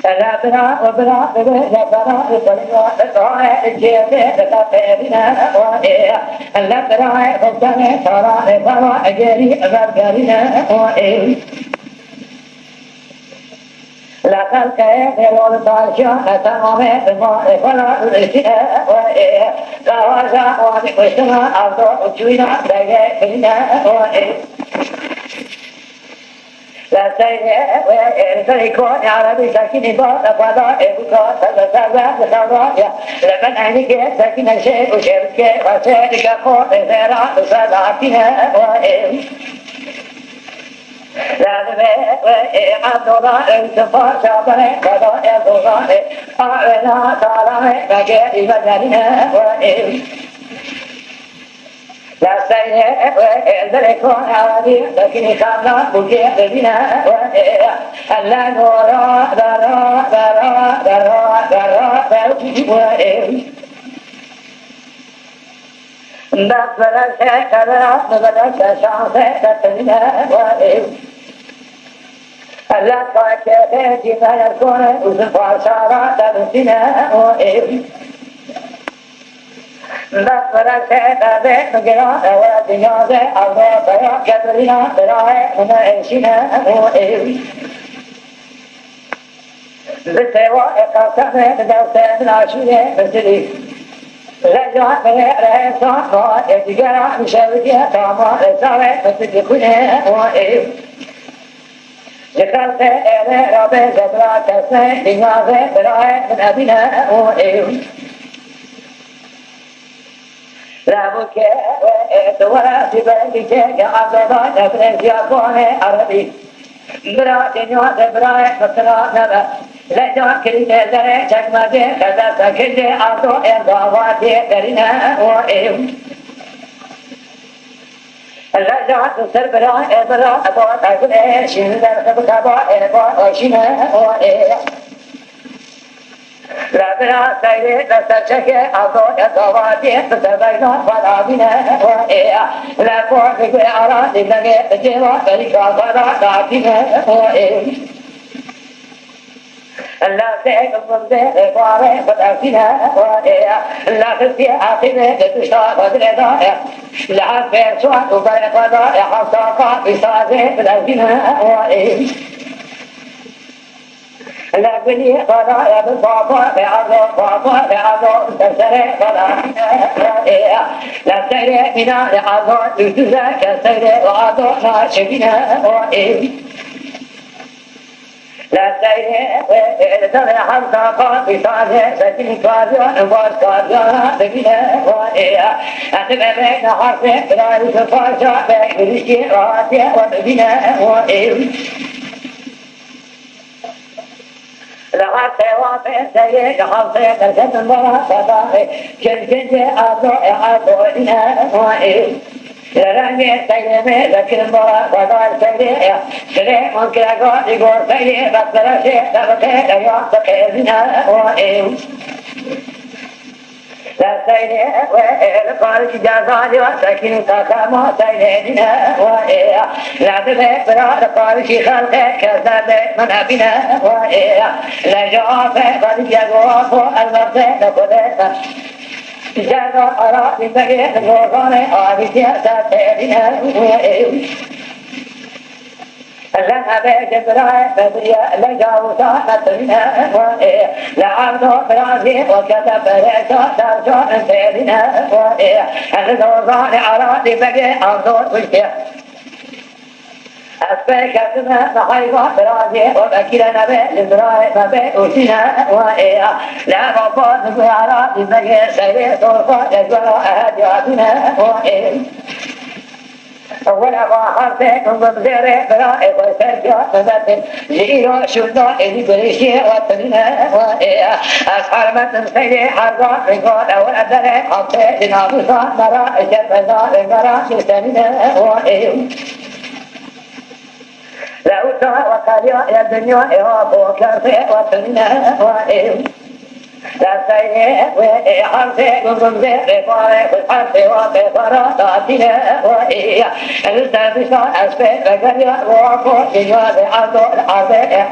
Ele bira û bira bibê, le bera û bira bira, cêbê le pêrîne o ê. Le bira û bira, tara ê bera, gêrî vergerîne o ê. Li xelkê xêro li taşiya, li temamê zimanê xwe re li şîne we ê. Kawaja wanî kuştina avdo û çûyîna degê kirîne we ê. Li seyrê we ê, li serê konê erebî sekînî ba li xwe da ê, bûka ser bi ser ve li xewa ye. Li bin eynîkê sekîne şê û şêrikê xwe şê dike xo ê, zêra li ser hatîne we ê. Lazime we ê Abdullah ê, sipa şabere, baba ê Abdullah ê, a ê na talame, mege îme derine we ê. Lastayne we ê, dere kon abi, bekini kamla, buke debine we ê. Allah nora, dara, dara, dara, dara, dara, we ê. Dest bi destê qedera, bi destê şansê, destê wîne we ê. Ella kakê xêrkî me ye kone, uzun parçara, destîne we ê. Dest bi destê derdê, bi gira, ewe dinyazê, avro, beya, kedirîna, biraê, hune êşîne we ê. Bi sêwa ê qasemê, bi dewsê min aşîrê, bi silî. Leca min ê rehêsan, ma ê digera, min şewitiye, tama ê sarê, min silî xwînê, ma ê. Ji xelqê êrê rabê, zebra kesê, dinyazê, birayê, min ebîne, ma ê. Rebûke, e, e, tu were, tu be, dike, ke azada, nefrê ziya, kone, erebî. Bira, dinya, de, bira, e, fitira, nebe. Leca, kirî, e, zere, çekmece, xeze, sekirde, ardo, e, gava, de, derine, o, e. Leca, tu ser, bira, e, bira, e, ba, e, gule, şin, der, xebe, kaba, e, ba, o, şine, o, e. Li bira seyrê li ser çekê, ezo ê gavatiyê, bi ser beyna xwe davîne, o ê. Li gor li guê ara, li dengê, li cêva, berîka xwe da, davîne, o ê. Li sê gundê, li barê, xwe defîne, o ê. Li xistiyê eqîbê, li pişta xwe dilê da, e. Li hespê çar û berê xwe da, e. Hevsa xwe, bi sazê, bi defîne, o ê. Li gulî xwe da, e, bi baba, e, alo, baba, e, alo, li serê xwe da, e, e, li serê mîna, e, alo, li dûre, e, serê, e, alo, naşivîne, o, e. Li serê, e, e, li serê hevsa xwe, bi sazê, sekîn kariyan, baş kariyan, dibîne, o, e. Em dibê beyne harfê, birayî bi parça, be, gulîkî, rahatiyê, o, dibîne, o, e. Li her sêwa pê seyê, li her sê derketin bara xwedarê. Çirkin jê ardo e, ardo dîne wayê. Li rengê seyê me vekirin bara xwedar seyê. Sirê min kirega digor seyê, bes bereşê devitê, eya diqêzine wayê. Seyrê wê li parikî cezalî, sekîn û qesema seyrê dîne wê. Nedibê bira li parikî xelqê, kes derdê min nebîne wê. Leja afê xelî yego afo, elbetê li xwedê me. Ceza ara dîmegê li rozanê, avîtiye ser têrîne wê. Lem ebê ji birayê me biriye, leja wisa me tirîne wê. Li ardo birazî weke te perêsa, dersa têrîne wê. Li dozanê ara dîmegê ardo kuştiye. Ez pê ketime me heyva birazî, û vekîle nebe li birayê me bê û tîne wê. Li eva baz bû ara dîmegê, seyrê dorfa, li gora ehediya dîne wê. Were va harte gungum zêrê bira ê xwe ser ciya memetin. Ji îro şûnda êdî gurişiyê we tinine we ê. Ez hermetin seyrê herga riga ew edere hate di namusa mera ecebeza ê mera şûsenine we ê. Lewta we qaliya ya dinya ê ha bo kerdê we tinine we ê. Desteyê wê ê herdê gundê rêbarê xwe herdê wa pê xwe ra datîne wê ê. Ez derdişa ez pê vegeriya wa ko dinya de ardo ardê ê.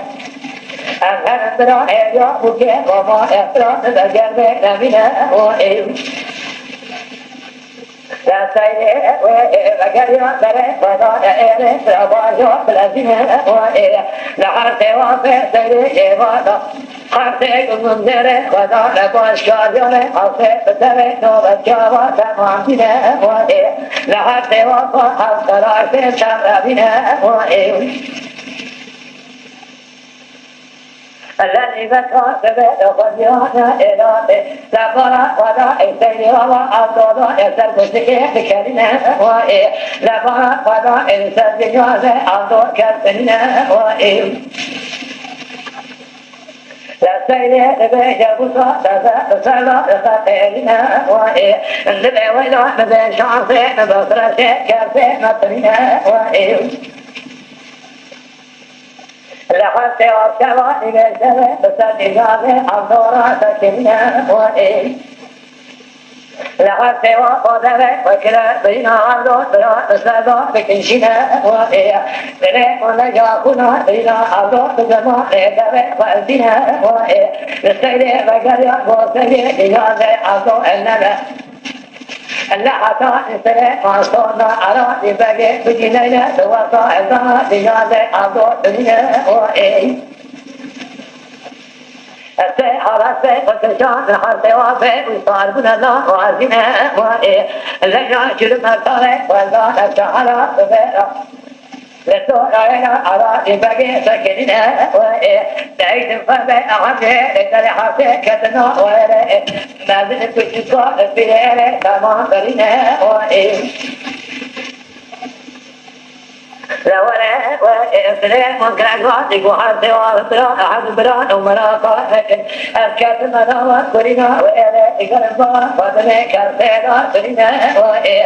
Ez her bira ê ya bûkê wa ma ê bira de gerbe nemîne wê ê. Li seyrê wê ê vegeriya berê xweda ê êrê bira bajo bilezîne wê ê. Li her sêwa pê seyrê ê vada. Her sê gundê rê xweda li baş kariyanê hewsê bi serê nobet çava temam dîne wê ê. Li her sêwa xwe hewsera pê çavrebîne wê ê. Lenî veka dibe xwediyane êrate, lebara xweda ê seyrê ava avdoda ê ser kuştikê dikerîne wê ê. Lebara xweda ê ser dinya de avdo kertinîne wê ê. Li seyrê dibe jebusa teze, bi serda dibe qêrîne wê ê. Dibe weyla dibe şansê, dibe freşê, kertê metirîne wê ê. Li her sêwa şeva nîvê şevê bi ser nîzamê avdora sekinîne wê ê. Li her sêwa xwe devê xwe kire birîna avdo bira bi ser da bikinşîne wê ê. Dilê xwe neca xûna birîna avdo bi zemanê devê xwe ezîne wê ê. Li seyrê vegeriya goseyê nîzamê avdo elneme. Li heta serê mastona ara dîbegê bigîneyne di wesa ezana dinya de avdo dinîne o ey. Sê hala sê xweşan her sêwa bê û sarbûne lan razîne o ey. Leja çil mertare xwezane çahala bibêra. Li dorayê ara dîbegê sekinîne wê ê. Deydim xwe be ehemê li derê hafê ketina wê rê. Mezin kuçika pîrê rê dema birîne wê ê. Li were wê ê sirê min kireka dî ku her sêwa bira ehad bira numara xwe nekin. Ez ketime nava kurîna wê ê rê digerim ba xwe binê kertê da birîne wê ê.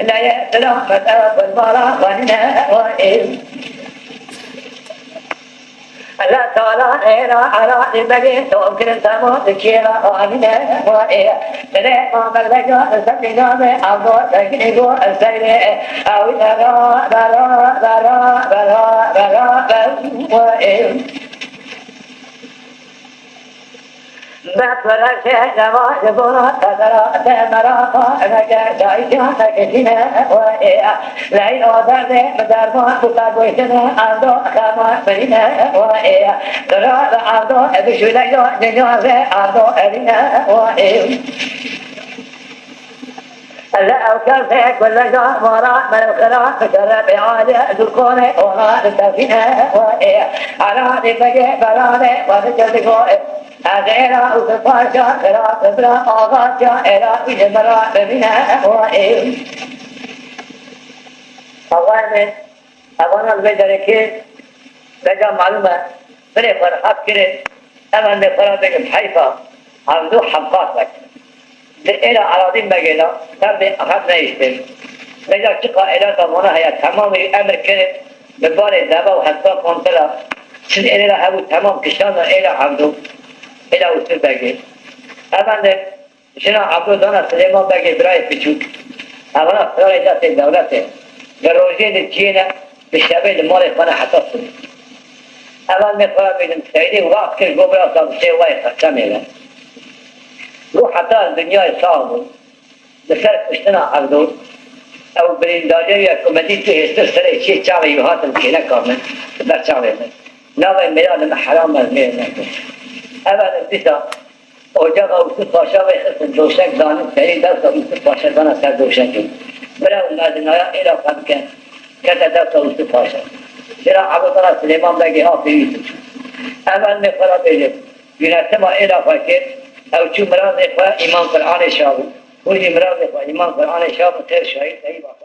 Leyê sira me te kurmala xwenîne wê ê. Li talanê ra ara dîbegê tom kirin tema dikê ra anîne wê ê. Dilê ma me veca li ser nîzamê avdo sekinî go ez seyrê. Ew ne ra, ra, ra, ra, ra, ra, ra, ra, ra, wê ê. Bes wereşê dema ji bona te bera te meraqa neke, dayîka nekişîne wê ê. Leyla derdê bi derman bû te goştine, erdo xema birîne wê ê. Dira li erdo bişû Leyla dinya vê erdo erîne wê ê. Li ew kesê ku leja mara me li xira bikere bê alê dûkonê ona li tefîne wê ê. Ara dîbegê beranê xwe dikir digo ê. Ez êra û bi paşa xira bibira avaça êra wî li mira bibîne wê ê. Allahê min, evana li vê derekê leja malûm e, birê xwe rehat kirê. Ev endê xwe ra bêjim heyfa, Evdo hemqas vekir. Di êla Eladîn Begê de ferdê axir nehiştin. Bêja çiqa êla de vana heye, temamî emir kirin, bi barê deve û hespa kontila, çin êlê de hebû, temam kişandin êla Evdo, êla Ûsû Begê. Ev endê jina Evdo dana Silêman Begê birayê piçûk. Evana firarê destê dewletê. Di rojê li ciyê ne, bi şevê li malê xwe ne heta sibê. Ev endê xwe ra bêjim Seydê wext kir, got, "Bira, ka bi sê wayê qesemê be." Got, "Heta ez dinyayê sax bûm, li ser kuştina Evdo, ew birîndariya wî ya ku me dît tu hêstir serê çiyê çavê wî hatin kêleka min, li ber çavê min. Navê mêra li me heram e, ez mêr nekim." Ev endê dîsa ocaxa Ûsû Paşa vê xistin doşek, zanîn serî dewsa Ûsû Paşa dana ser doşekê. Bira û merdinaya êla xwe bike, kete dewsa Ûsû Paşa. Jina Evdo dana Silêman Begê, apê wî diçû. Ev endê xwe ra bêjim, yûnetima êla xwe kir, ew çû mirazê xwe îman Quranê şa bû. Hûn jî mirazê xwe îman Quranê şa bin, xêr şahîd eyîba xwe.